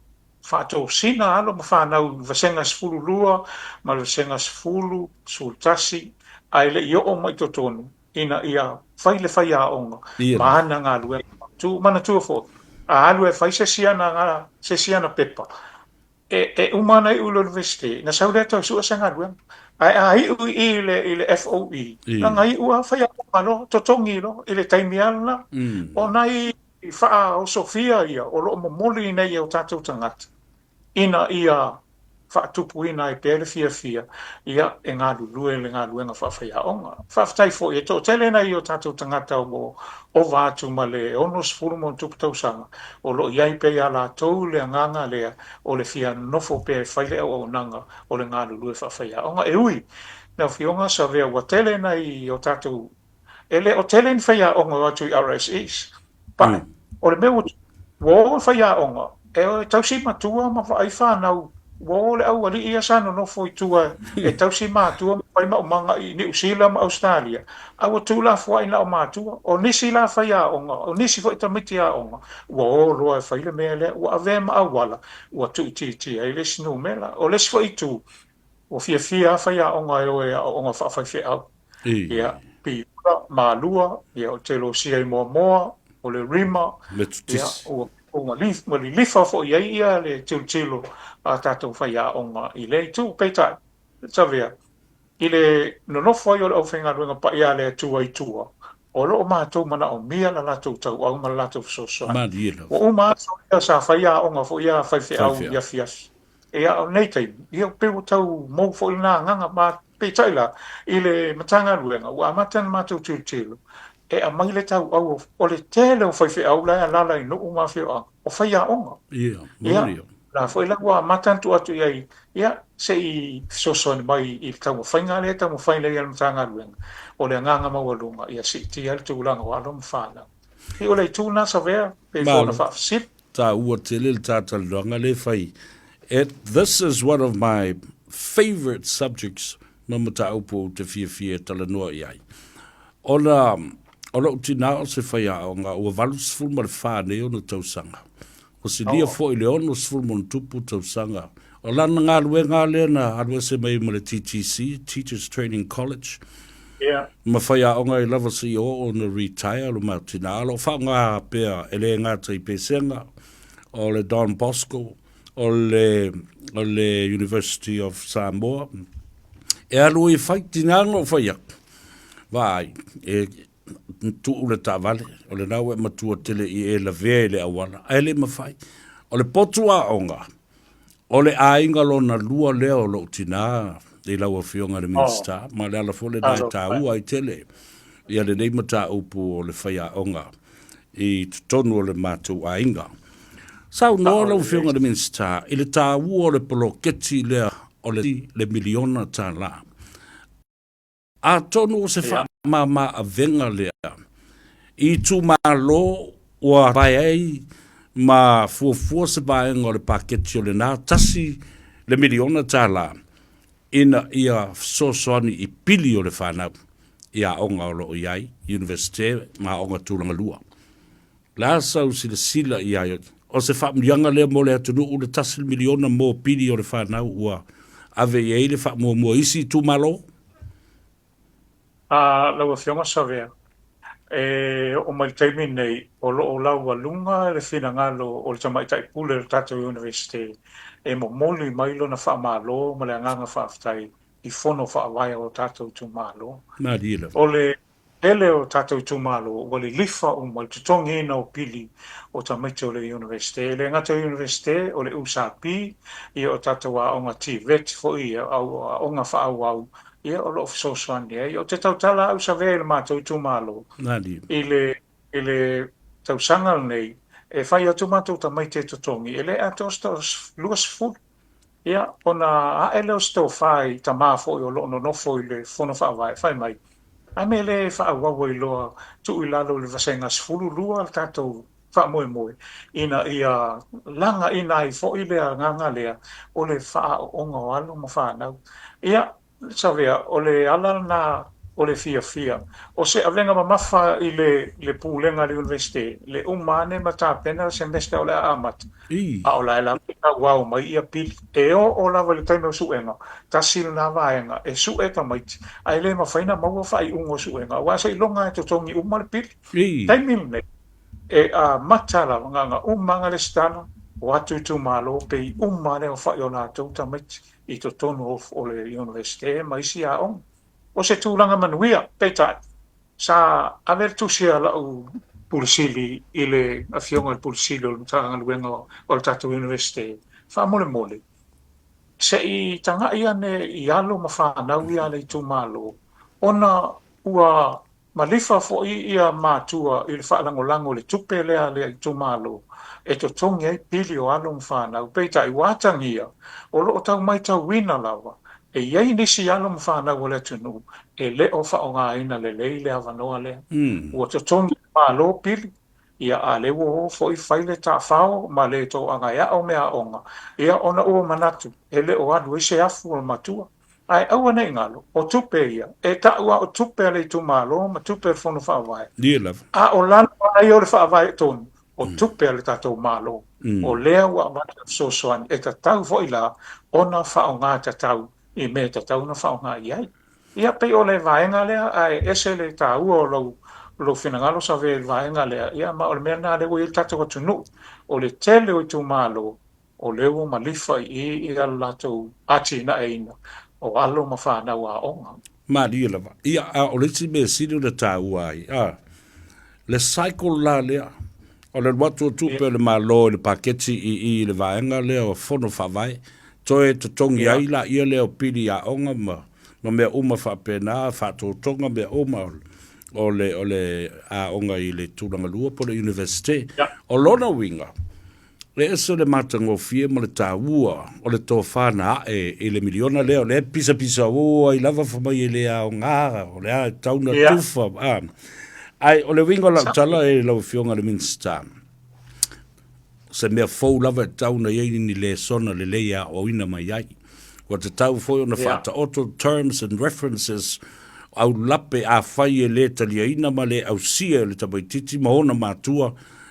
faatosina alo ma fanau i vasega 12 ma le vasega 10, 11 ae le i oo mai i totonu ina ia fai le faiaoga ma ana galuega mautu. Manatua foi, a alu e fai se isi ana, se isi ana pepa, e uma ana iu i le Universite, na sau lea toe sue se galuega. Ae a iu i i le, i le FOE, na iu lava faiaoga loa, totogi loa i le taimi lava lena. O nai faaosofia ia o lo o momoli nei e o tatou tagata, ina ia faatupuina ai pea le fiafia ia e galulue i le galuega faafaiaoga. Faafetai foi e toatele nai o tatou tagata ua ova atu ma le 60 ma ona tupu tausaga o lo o i ai pea ia latou le agaga lea o le fia nofo pea e fai le auaunaga o le galulue faafaiaoga. E ui, lau Afioga Savea, ua tele nai o tatou E le o tele ni faiaoga o atu i RSEs. But, o le mea ua ua o faiaoga e o e tausi matua ma vaai fanau, ua o le aualii ia sa nonofo i tua e tausi matua ma fai maumaga i Niu Sila ma Ausetalia, a ua tuulafoai na o matua. O nisi la faiaoga, o nisi foi tamaiti aoga, ua o loa e fai le mea lea, ua avea ma auala, ua tuuitiitia ai le isi numera. O le isi foi itu, Ua fiafia lava faiaoga e o e aoaoga faafaifeau. Ia, Piula, Malua, ia o Telosia i Moamoa, o le Rima, ia, ua, ua lilifa foi i ai ia le tilotilo a tatou faiaoga i lea itu. Peitai, Savea, i le nonofo ai o le aufaigaluega paia a le Atua i tua, o lo o matou manaomia la latou tauau ma le latou fesoasoani. Ua uma aso ia sa fai aoga foi ia a faifeau i afiafi. Ia, o lenei taimi, ia pei ua tau mou foi lena agaga, ma peitai la, i le Matagaluega, ua amata ona matou tilotilo e aumai le tauau o le tele o faifeau la e alaala i nuu ma afioaga, o faiaoga.
Ia, moni.
Ia, la foi la ua amata ona tuu atu i ai, ia, se i fesoasoani mai i le taumafaiga lea e taumafai nei e le Matagaluega, o le agaga maualuga ia siitia le tulaga o alo ma fanau. Ia, o le itu lena Savea, pei foi ona faafesili.
Taua tele le ta talanoaga lea e fai. It, this is one of my favourite subjects ma mataupu ou te fiafia e talanoa i ai. Ona o lou tina o se faiaoga ua 84 nei ona tausaga. Ua silia foi i le 60+ tausaga. O lana galuega lava lea na alu ese mai ai ma le TTC, Teachers Training College, ma faiaoga ai lava seia oo ina retire lo matou tina. A o lo o faaaoga pea e le gata i Pesega, o le Don Bosco, o le, o le University of Samoa, e alu ai e fai, tiga ona ou fai atu, vaai, e tuu le taavale, o lena ua e matua tele i e lavea i le auala, ae le mafai. O le potu aoga, o le aiga lona lua lea o lou tina i lau Afioga i le Minisita, ma o le ala foi lena e taua ai tele ia lenei mataupu o le faiaoga i totonu o le matou aiga. Saunoa lau Afioga i le Minisita i le taua o le poloketi lea o le miliona tala. Atonu o se faamama avega lea i itumalo ua pae ai ma fuafua se vaega o le paketi o lena $1 miliona ina ia fesoasoani i pili o le fanau i aoga o lo o i ai, Iunivesite ma aoga tulaga lua. O le a sau silasila i ai, o se faamanuiaga lea mo le atunuu le $1 miliona mo pili o le fanau ua ave i ai le faamuamua i isi itumalo?
A, lau Afioga Savea, e oo mai le taimi lenei, o lo o laualuga le finagalo o le Tamaitai Pule o le tatou Iunivesite e momoli mai lona faamalo ma le agaga faafetai i fono faavae o tatou itumalo.
Malie lava.
O le tele o tatou itumalo ua lilifa uma i le totogiina o pili o tamaiti o le Iunivesite. E le gata i le Iunivesite, o le USP, ia o tatou aoga TVET foi ia, aoga faaauau, ia o lo o fesoasoani ai. Ou te tautala au Savea i le matou itumalo, i le i le tausaga lenei, e fai atu matou tamaiti e totogi, e le atoa se 20. Ia, ona ae lea o se tofa i tama foi o lo o nonofo i le Fono Faavae, fai mai, a mea le faaauau ai loa tuu i lalo i le vasega 12 le tatou faamoemoe, ina ia lagaina ai foi le agaga lea o le faaaooga o alo ma fanau. Ia, Savea, o le ala lena o le fiafia. O se avega mamafa i le le pulega a le Iunivesite, le uma ane ma tapena le semester o le a amata, a o la e lava e tauao mai ia pili. E oo lava i le taimi o suega, tasi lena vaega e sue tamaiti, ae le mafai ona maua faaiuga o suega, aua seiloga e totogi uma le pili. Taimi lenei, e amata lava, na ona uma lava lesitala, o atu itumalo, pei uma lava le aofai o latou tamaiti i totonu o le Iunivesite ma isi aoga. O se tulaga manuia, peitai, sa ave le tusi a lau Pule Sili i le Afioga i le Pule Sili o le Matagaluega o le tatou Iunivesite, faamolemole, se i tagai ane i alo ma fanau ia a le itumalo, ona ua Malifa foi ia matua i le faalagolago i le tupe lea a le itumalo e totogi ai pili o alo ma fanau. Peitai, ua atagia, o lo o tau maitauina lava e i ai nisi alo ma fanau o le atunuu e le o faaaogaina lelei le avanoa lea. Ua totogi e le Malo pili, ia a lea ua o foi fai le taafao ma le toaga e ao meaaoga, ia ona ua manatu e le o alu ai se afu o le matua. Ae aua ne i galo, o tupe ia, e tau lava o tupe a le itumalo ma tupe a le Fono Faavae, a o lalo lava ia o le Faavae tonu, o tupe a le tatou Malo. O lea ua avatu le fesoasoani, e tatau foi la ona faaaoga tatau i mea e tatau ona faaaoga i ai. Ia, pei o le vaega lea, ae ese le taua o lou, lou finagalo Savea i le vaega lea, ia ma o le mea lena lea ua i ai le tatou atunuu, o le tele o itumalo o lea ua malifa i i ia le latou atinaeina o alo ma fanau aoga.
Malie lava. Ia, a o le isi mea sili ona taua ai, a, le cycle la lea, o le alu atu o tupe a le Malo i le paketi i i i le vaega lea o Fono Faavae, toe totogi ai laia lea o pili aoga ma, ma mea uma faapena, faatotoga mea uma o le, o le aoga i le tulaga lua po o le Universite. O lona uiga, E ese le matagofie ma le taua o le tofa na ae i le miliona lea, o lea e pisapisa ō ai lava fai mai e le aoga, o le a e tatau ona tufa. A. Ae o le uiga o lau tala e lau Afioga i le Minisita, o se mea fou lava e tatau ona i ai ni lesona lelei e aoaoina mai ai. Ua tatau foi ona faataoto terms and references aulape afai e le taliaina ma le ausia e le tamaitiiti ma ona matua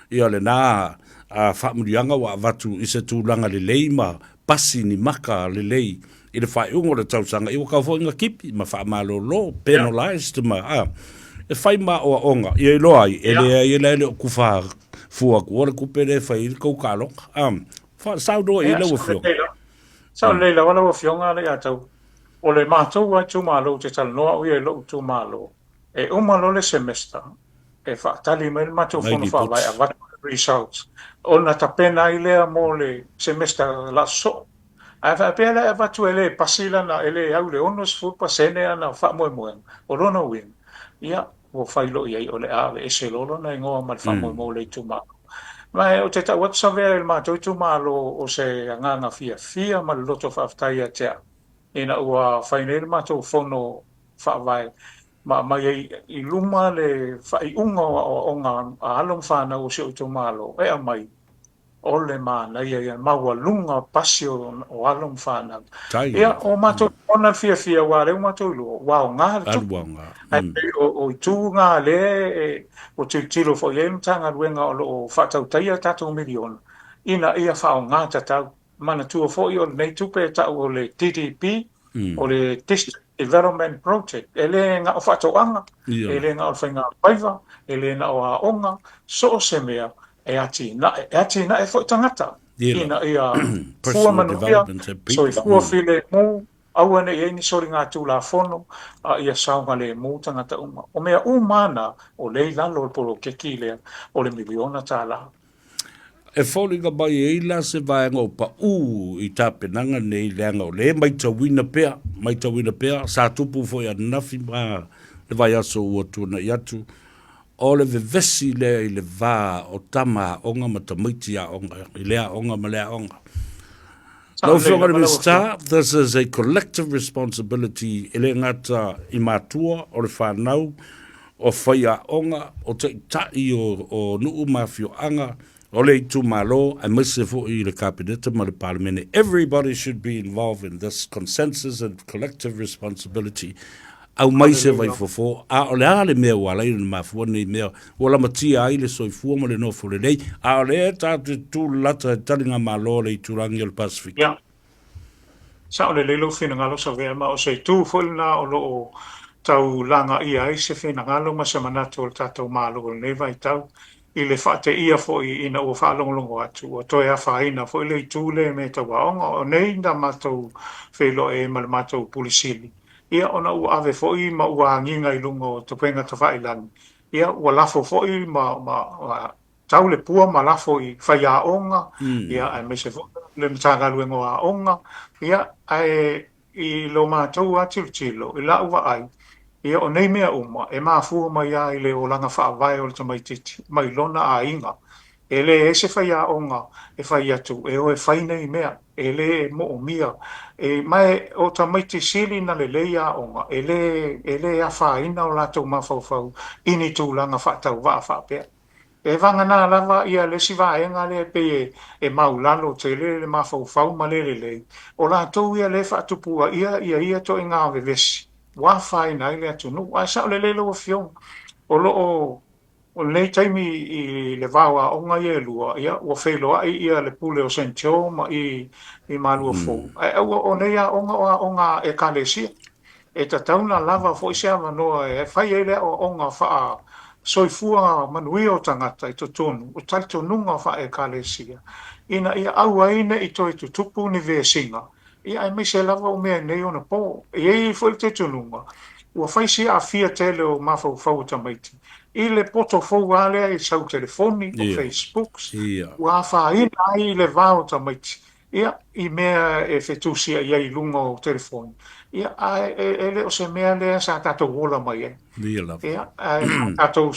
ia lena. Faamanuiaga ua avatu i se tulaga lelei ma pasi ni maka lelei i le faaiuga o le tausaga, ia ua tau foi ina kipi ma faamalolo, penalized ma, a, e fai ma aoaoga, ia iloa ai, e leai e la e le o kufa fua atua le tupe lea e fai ai le tou taaloga. A, saunoa i ai lau Afioga.
Sao lelei lava lau Afioga Leiatau. O le matou lava itumalo ou te talanoa au ia i lou itumalo, e uma loa le semester, e faatali mai le matou fono faavae avatu le results ona tapena ai lea mo le semester la sosoo. Ae faapea la e avatu e le pasi lana, e le au i le 60% ana faamoemoega, o lona uiga, ia, ua fai loa i ai o le a aveese loa lona igoa ma le faamoemoe o le itumalo. Ma ou te tau atu Savea i le matou itumalo o se agaga fiafia ma le loto faafetai ia te au ina ua fai nei le matou fono faavae ma aumai ai i luma le faaiuga o aoaoga a alo ma fanau o si ou itumalo e aumai o le manaia ia maualuga pasi o alo ma fanau. Ia, o matou lagona le fiafia aua o lea ua matou iloa ua aoga le tupe. Ae pei o itu na lea e ua tilotilo foi i ai le Matagaluega o lo o faatautaia tatou miliona ina ia faaaoga tatau. Manatua foi o lenei tupe e tau o le DDP, o le District Development Project, e le na o faatoaga, e le na o le faigafaiva, e le na o aoga, so o se mea e atinae, e atinae foi tagata ina ia fua manuia, soifua filemu, aua ne i i ai ni soligatulafono, a ia saogalemu tagata uma. O mea uma lava na, o lea i lalo o le poloketi lea o le miliona tala.
E foliga mai ai la se vaega o paʻū i tapenaga nei leaga o lea e maitauina pea, maitauina pea, sa tupu foi ananafi ma le vaiaso ua tuanai atu, o le vevesi lea i le va o tama aoga ma tamaiti aoga, i lea aoga ma lea aoga. Lau Afioga i le Minisita, this is a collective responsibility e le gata i matua o le fanau, o faiaoga, o taitai o nuu ma afioaga, o le itumalo, aemaise foi i le Kapeneta ma le Palemene. Everybody should be involved in this consensus and collective responsibility. Aumai se vaifofo, a o le a le mea ua ala ai ona mafua nei mea, ua lamatia ai le soifua ma le nofo lelei, a o lea tatou te tulalata i taligamalo a le itulagi o le Pasefika.
Ia, sao lelei lou finagalo Savea, ma o se itu foi lena o lo o tau lagaia ai se finagalo ma se manatu o le tatou Malo i lenei vaitau, i le faateia foi ina ua faalogologo atu ua toe afaina foi le itu lea i mea tau aoga. O nei na matou feiloai ai ma le matou Pule Sili, ia ona ua ave foi ma ua agiga i luga o upega tafailagi, ia ua lafo foi ma, ma, ma tau le pua ma lafo i faiaoga, ia aemaise foi le Matagaluega o Aoga, ia ae i lo matou lava tilotilo, i lau vaai, ia o nei mea uma e mafua mai lava i le olaga faavae o le tamaitiiti mai lona aiga. E leai se faiaoga e fai atu e o e fai nei mea, e le moomia. E, ma e, o tamaiti sili na lelei aoga, e le, e le afaina o latou mafaufau i ni tulaga faatauvaa faapea. E vagana lava ia le isi vaega lea e pei e, e maulalo tele le mafaufau ma le lelei, o latou ia lea e faatupuaia ia ia ituaiga vevesi ua afaina ai le atunuu. Ae sao lelei lau Afioga, o lo o O lenei taimi i le va o aoga ia e lua, ia, ua feiloai ia le pule o Saint Joe ma i i Maluafou. Ae aua o nei aoga o aoga a Ekalesia. E tatau ona lava foi se avanoa e fai ai le aoaoga faa soifua manuia o tagata i totonu o talitonuga faa-Ekalesia ina ia aua ai ne i toe tutupu ni vesiga Ia, aemaise lava o mea nei ona po. E i ai foi le talitonuga, ua fai si aafia tele o mafaufau o tamaiti i le poto fou lava lea i sau telefoni, o Facebooks, ua afaina ai le va o tamaiti, ia, i mea e fetusiai ai i luga o telefoni. Ia, ae e le o se mea lea sa tatou ola mai ai. Ia, ae sa tatou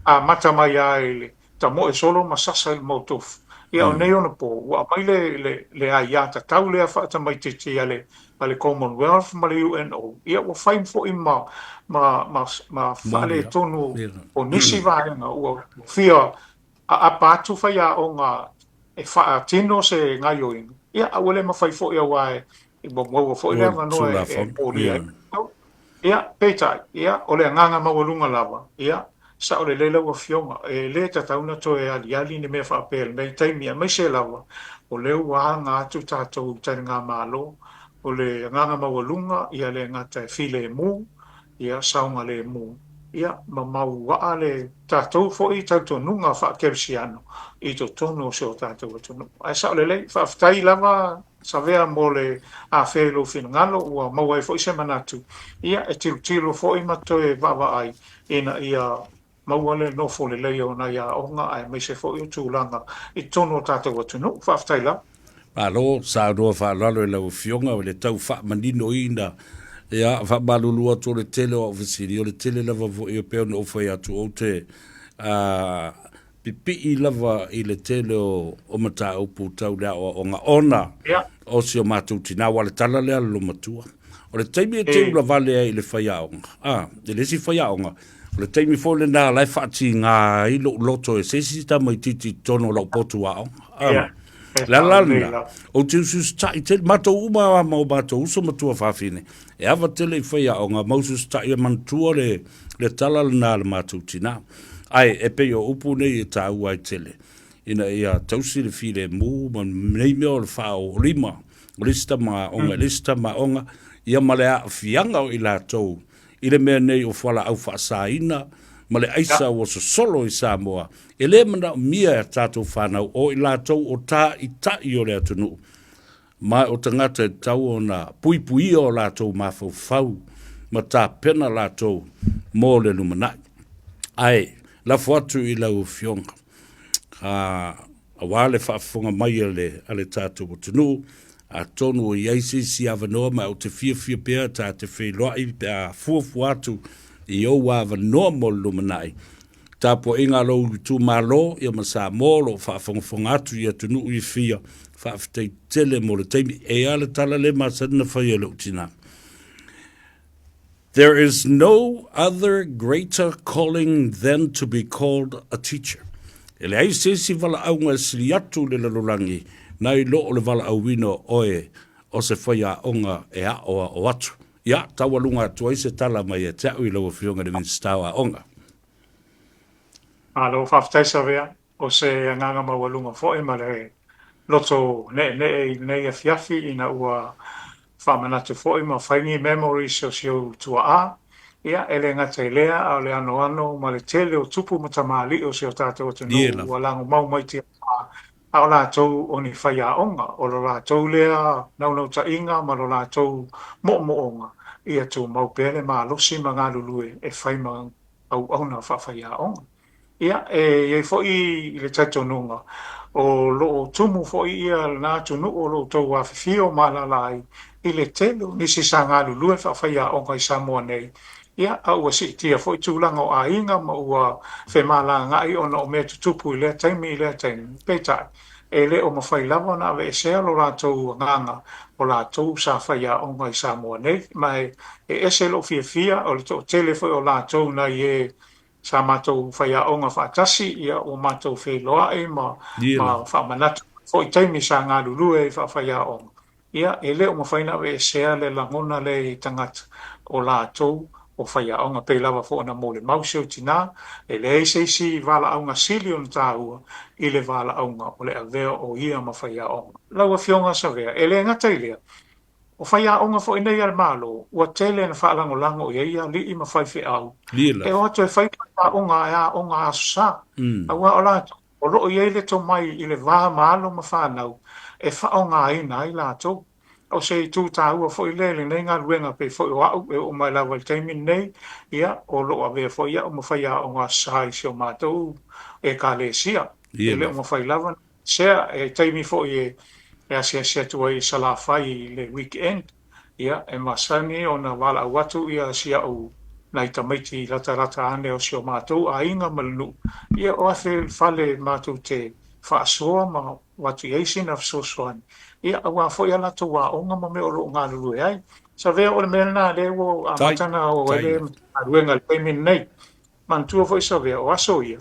amata mai lava i le tamoe solo ma sasa i le mau tofu. Ia, o nei ona po, ua aumai le, le, le aiatatau lea faatamaitiiti a le, a le Commonwealth ma le UNO, ia ua fai foi ma, ma, ma, ma faaletonu o nisi vaega ua fia aapa atu faiaoga e faatino se gaioiga, ia, a ua le mafai foi aua e, ua maua foi le avanoa e, e molia ai. Ia, peitai, ia, o le agaga maualuga lava, ia, Sao lelei lau Afioga, e le tatau ona toe aliali ni mea faapea i lenei taimi, aemaise lava o lea ua aga atu tatou i taligamalo. O le agaga maualuga ia le gata e filemu, ia saogalemu, ia ma mauaa le tatou foi talitonuga faakerisiano i totonu o si o tatou atunuu. Ae sao lelei, faafetai lava Savea mo le afea i lou finagalo, ua maua ai foi se manatu, ia e tilotilo foi ma toe vaavaai ina ia maua le nofo lelei o nai aoga aemaise foi o tulaga i totonu o tatou atunuu. Faafetai lava.
Malo saunoa faaaloalo i lau Afioga o le tau faamaninoina. Ia, faamalulu atu o le tele o au fesili, o le tele lava foi e pei ona ou fai atu, ou te pipii lava i le tele o mataupu tau le aoaoga ona o si o matou tina, aua o le tala lea a le loomatua. O le taimi e te ulavale ai i le faiaoga, a, i le isi faiaoga, o le taimi foi lena la e faatiga ai lou loto e se isi tamaitiiti i totonu o lau potu aoga. A, le ala lena, ou te usiusitai tele, matou uma lava ma o matou uso ma tuafafine, e ava tele i faiaoga ma usiusitai e manatua le tala lena a le matou tina. Ae e pei o upu nei e taua ai tele ina ia tausi le filemu ma nei mea o le faaoolima o le isi tama aoga i le isi tama aoga, ia ma le aafiaga o i latou i le mea nei o fualaau faasaina ma le aisa ua sosolo i Samoa. E le manaomia e a tatou fanau o i latou o tāita'i o le atunuu, ma o tagata e tatau ona puipuia o latou mafaufau ma tapena latou mo le lumanai. Ae lafo atu i lau Afioga, aua le faafofoga mai a le tatou atunuu, atonu o i ai se isi avanoa ma ou te fiafia pea ta te feiloai pe a fuafua atu i ou avanoa mo le lumanai. Tapuaiga a lou itumalo ia ma Samoa o lo o faafogafoga atu i atunuu e fia, faafetai tele mo le taimi. E a le tala lea masani na fai e lou tina. There is no other greater calling than to be called a teacher. E leai se isi valaauga e sili atu i le lalolagi nai lo o le valaauina o oe o se faiaoga e aoao atu. Ia, taualuga atu ai se tala mai ia te au i lau Afioga i le Minisita o Aoga.
Malo faafetai Savea, o se agaga maualuga foi ma le loto ne'ene'e i lenei afiafi ina ua faamanatu foi ma fai ni memories o si ou tua'a. Ia, e le gata i lea, a o le anoano ma le tele o tupu ma tamalii o si o tatou atunuu ua lagomau mai tiamaa a o latou o ni faiaoga, o lo latou lea naunautaiga ma lo latou moomooga ia tumau pea le malosi ma galulue e fai ma auauna faafaiaoga. Ia, e i ai foi le talitonuga, o lo o tumu foi ia lena atunuu o lo o outou afifio ma alaala ai i le tele o nisi sa galulue faafaiaoga i Samoa nei, ia, a ua siitia foi tulaga o aiga ma ua femalagaai ona o mea tutupu i lea taimi i lea taimi. Peitai, e le o mafai lava ona aveesea lo latou agaga o latou sa faiaoga i Samoa nei. Ma e ese lou fiafia o le toatele foi o latou nai e sa matou faiaoga faatasi, ia ua matou feiloai ma ma faamanatu foi taimi sa galulue ai faafaiaoga. Ia, e le o mafai ona aveesea le lagona lea i tagata o latou o faiaoga. Pei lava foi ona molimau si ou tina, e leai se isi valaauga sili ona taua i le valaauga o le avea o ia ma faiaoga. Lau Afioga Savea, e le gata i lea, o faiaoga foi nei a le Malo, ua tele ina faalagolago i ai alii ma faifeau e o atu e fai faiaoga e aoga Aso Sa, aua o latou O lo o i ai le tomai i le va ma alo ma fanau e faaaogaina ai latou. O se itu taua foi lea i lenei galuega pei foi o au e oo mai lava i le taimi lenei, ia, o lo o avea foi au ma faiaoga sa i si o matou Ekalesia. E le o mafai lava ona sea, e taimi foi e asiasi atu ai i Salafai i le weekend, Ia, e masani ona valaau atu ia si au nai tamaiti latalata ane o si o matou aiga ma le nuu, ia o afe i le fale matou te faasoa ma avatu i ai sina fesoasoani, ia aua foi a latou aoga ma mea o lo o galulue ai. Savea o le mea lena lea ua amata ona oo ai le galuega i le taimi lenei. Manatua foi Savea, o aso ia,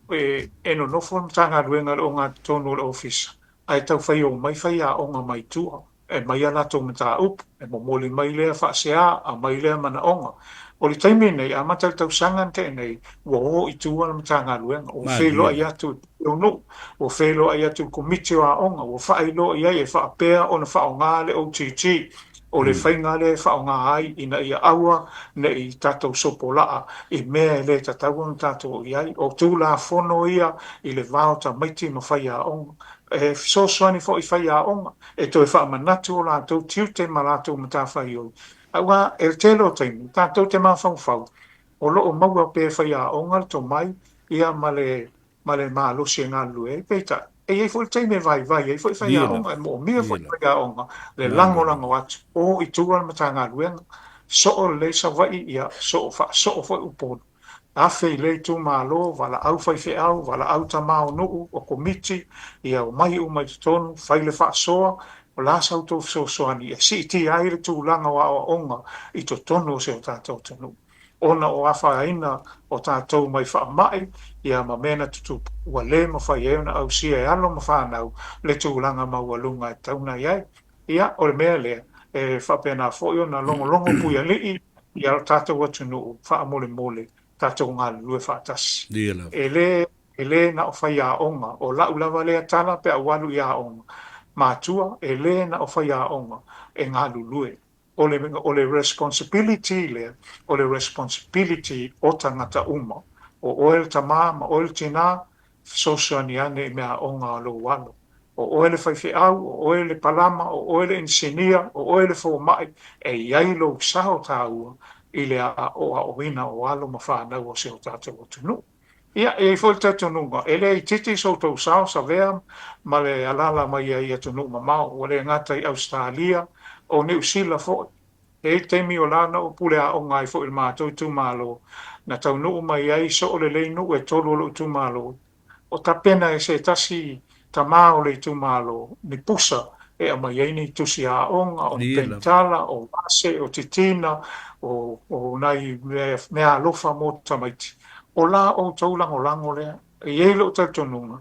e nonofo le Matagaluega i le ogatotonu o le Ofisa ae taufai omai faiaoga mai tua. E aumai a latou mataupu, e momoli mai lea faasea, aumai lea manaoga. O le taimi lenei, amata le tausaga na tea nei, ua o i tua le Matagaluega, ua feiloai atu i le nuu, ua feiloai atu i le Komiti o Aoga, ua faailoa i ai e faapea ona faaaoga le OGG. O le faiga lea e faaaoga ai ina ia aua ne i tatou sopolaa i mea e le tatau ona tatou i ai. O Tulafono ia i le va o tamaiti ma faiaoga. E fesoasoani foi i faiaoga e toe faamanatu o latou tiute ma latou matafaioi. Aua e le tele o taimi, tatou te mafaufau o lo o maua pea e faiaoga le tomai ia ma le ma le malosi e galulue ai. Peitai, e i ai foi le taimi e vaivai ai foi faiaoga, e moomia foi faiaoga le lagolago atu, o i tua le Matagaluega, soo lelei Savaii, ia soo faasoo foi Upolu, afe i lea itumalo, valaau faifeau, valaau tama o nuu, o komiti, ia omai uma i totonu, fai le faasoa, o le a sa outou fesoasoani e siitia ai le tulaga o aoaoga i totonu o si o tatou atunuu. Ona o afaina o tatou mai faamai ia ma mea na tutupu, ua le mafai ai ona ausia e alo ma fanau le tulaga maualuga e tatau ona i ai. Ia, o le mea lea, e faapena foi ona logologo puialii ia lo tatou atunuu, faamolemole, tatou galulue faatasi. E le, e le na o faiaoga, o lau lava lea tala pe a ou alu i aoga, matua, e le na o faiaoga e galulue. O le, o le responsibility lea, o le responsibility o tagata uma. O oe le tamā ma oe le tinā, fesoasoani ane i meaaoga a lou alo. O oe le faifeau, o oe le palama, o oe le inisinia, o oe le fomai, e i ai lou sao taua i le aoaoina o alo ma fanau o si o tatou atunuu. Ia, e i ai foi le talitonuga, e le itiiti so outou sao Savea ma le alaala mai ai i atunuu mamao, ua le gata i Ausetalia, o Niu Sila foi. E i ai le taimi o la na ou pule aoga ai foi i le matou itumalo, na taunuu mai ai soo lelei nuu e tolu o lou itumalo, o tapena e se tasi tama o le itumalo ni pusa e aumai ai ni tusi aoga, o ni penitala, o vase, o titina, o, o nai mea alofa mo tamaiti. O la outou lagolago lea. E i ai lou talitonuga,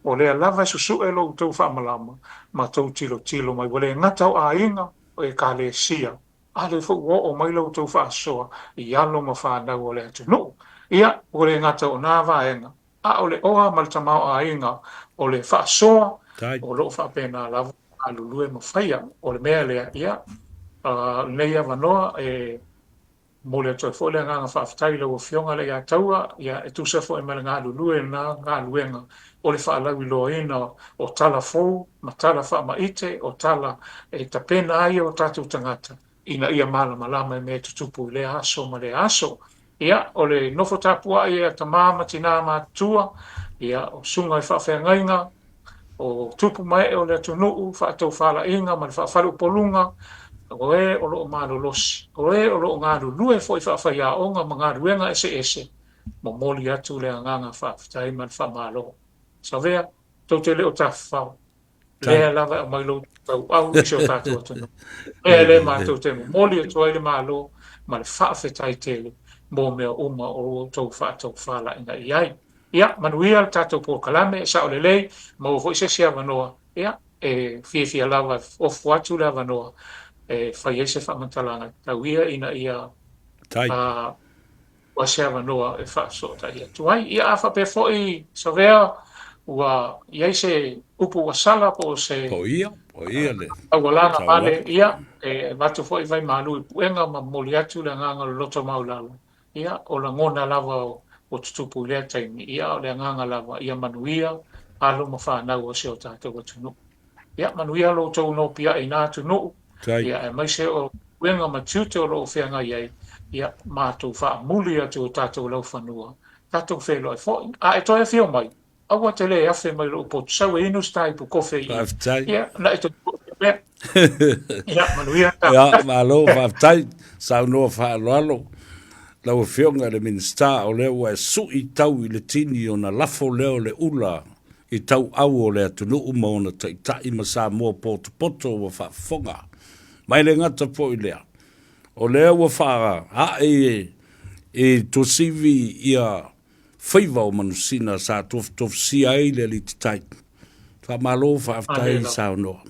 o lea lava e susue lo outou faamalama ma tou tilotilo mai. Ua le gata o aiga, o ekalesia, a lea foi ua oo mai la outou faasoa i alo ma fanau o le atunuu. Ia, ua le gata o na vaega, a o le oa ma le tamaoaiga o le faasoa o lo o faapena lava galulue ma faia. O le mea lea, ia, lenei avanoa e momoli atu ai foi le agaga faafetai i lau Afioga Leiataua, ia, e tusa foi ma le galulue i lena galuega o le faalauiloaina o tala fou ma tala faamaite, o tala e tapena ai o tatou tagata ina ia malamalama i mea e tutupu i lea aso ma lea aso. Ia, o le nofo tapuai a tama ma tinā matutua, ia, o susuga i faafeagaiga, o tupu ma ee o le atunuu, faatofalaiga ma le faafaleupoluga, o e o lo o malolosi, o e o lo o galulue foi faafaiaoga ma galuega eseese, momoli atu le agaga faafetai ma le faamalo. Savea, tou te le o tafafao. Lea lava e aumai lou tauau i si o tatou atunuu. Lea lea matou te momoli atu ai le malo ma le faafetai tele mo mea uma o outou faatofalaiga i ai. Ia, manuia le tatou polokalame, e sao lelei, maua foi se isi avanoa, ia, e fiafia lava e ofo atu le avanoa e fai ai se faamatalaga tau ia ina ia ua se avanoa e faafesootai atu ai. Ia, a faapea foi, Savea, ua i ai se upu ua sala po o se
Po ia, po ia le
taualana vale, ia, e avatu foi vaimalu i puega ma momoli atu le agaga o le loto maualalo. Ia, o lagona lava o tutupu i lea taimi, ia, o le agaga lava ia manuia alo ma fanau o si o tatou atunuu. Ia, manuia lo outou nopiai i na atunuu, ia, aemaise o galuega ma tiute o lo o feagai ai, ia, matou faamuli atu o tatou laufanua, tatou feiloai foi. A e toe afio mai, aua te le afe mai lou potu, sau e inu se taipu kofe i i.
Faafetai.
Ia, na e toe foi mea. Ia, manuia.
Ia, malo, faafetai. Saunoa faaaloalo lau Afioga i le Minisita, o lea ua e sui tau i le tini ona lafo lea o le ula i tauau o le atunuu ma ona taitai ma Samoa potopoto ua faafofoga. Ma e le gata foi i lea, o lea ua faaee i Tuasivi ia faiva o Manusina sa tofutofusia ai le Alii Tatai. Faamalo faafetai saunoa.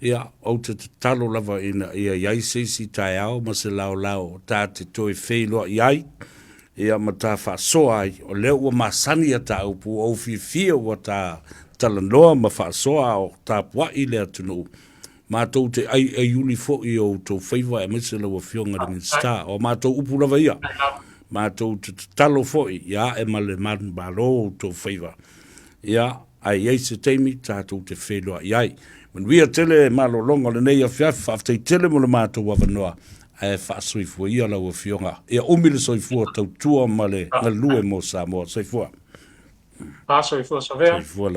Ia, ou te tatalo lava ina ia i ai se isi taeao ma se laolao ta te toe feiloai ai, ia ma ta faasoa ai, o lea ua masani a ta upu, ua ou fiafia ua ta talanoa ma faasoa a o tapuai le atunuu, matou te aiaiuli foi i o outou faiva aemaise lau Afioga i le Minisita. O a matou upu lava ia, matou te tatalo foi ia ae ma le manumalo o outou faiva. Ia, ae i ai se taimi tatou te feiloai ai. Manuia tele malologa o lenei afiafi, faafetai tele mo le matou avanoa, ae faasoifua ia lau Afioga. Ia umi le soifua tautua ma le galue mo Samoa. Soifua.
Soifua Savea.
Soifua lava.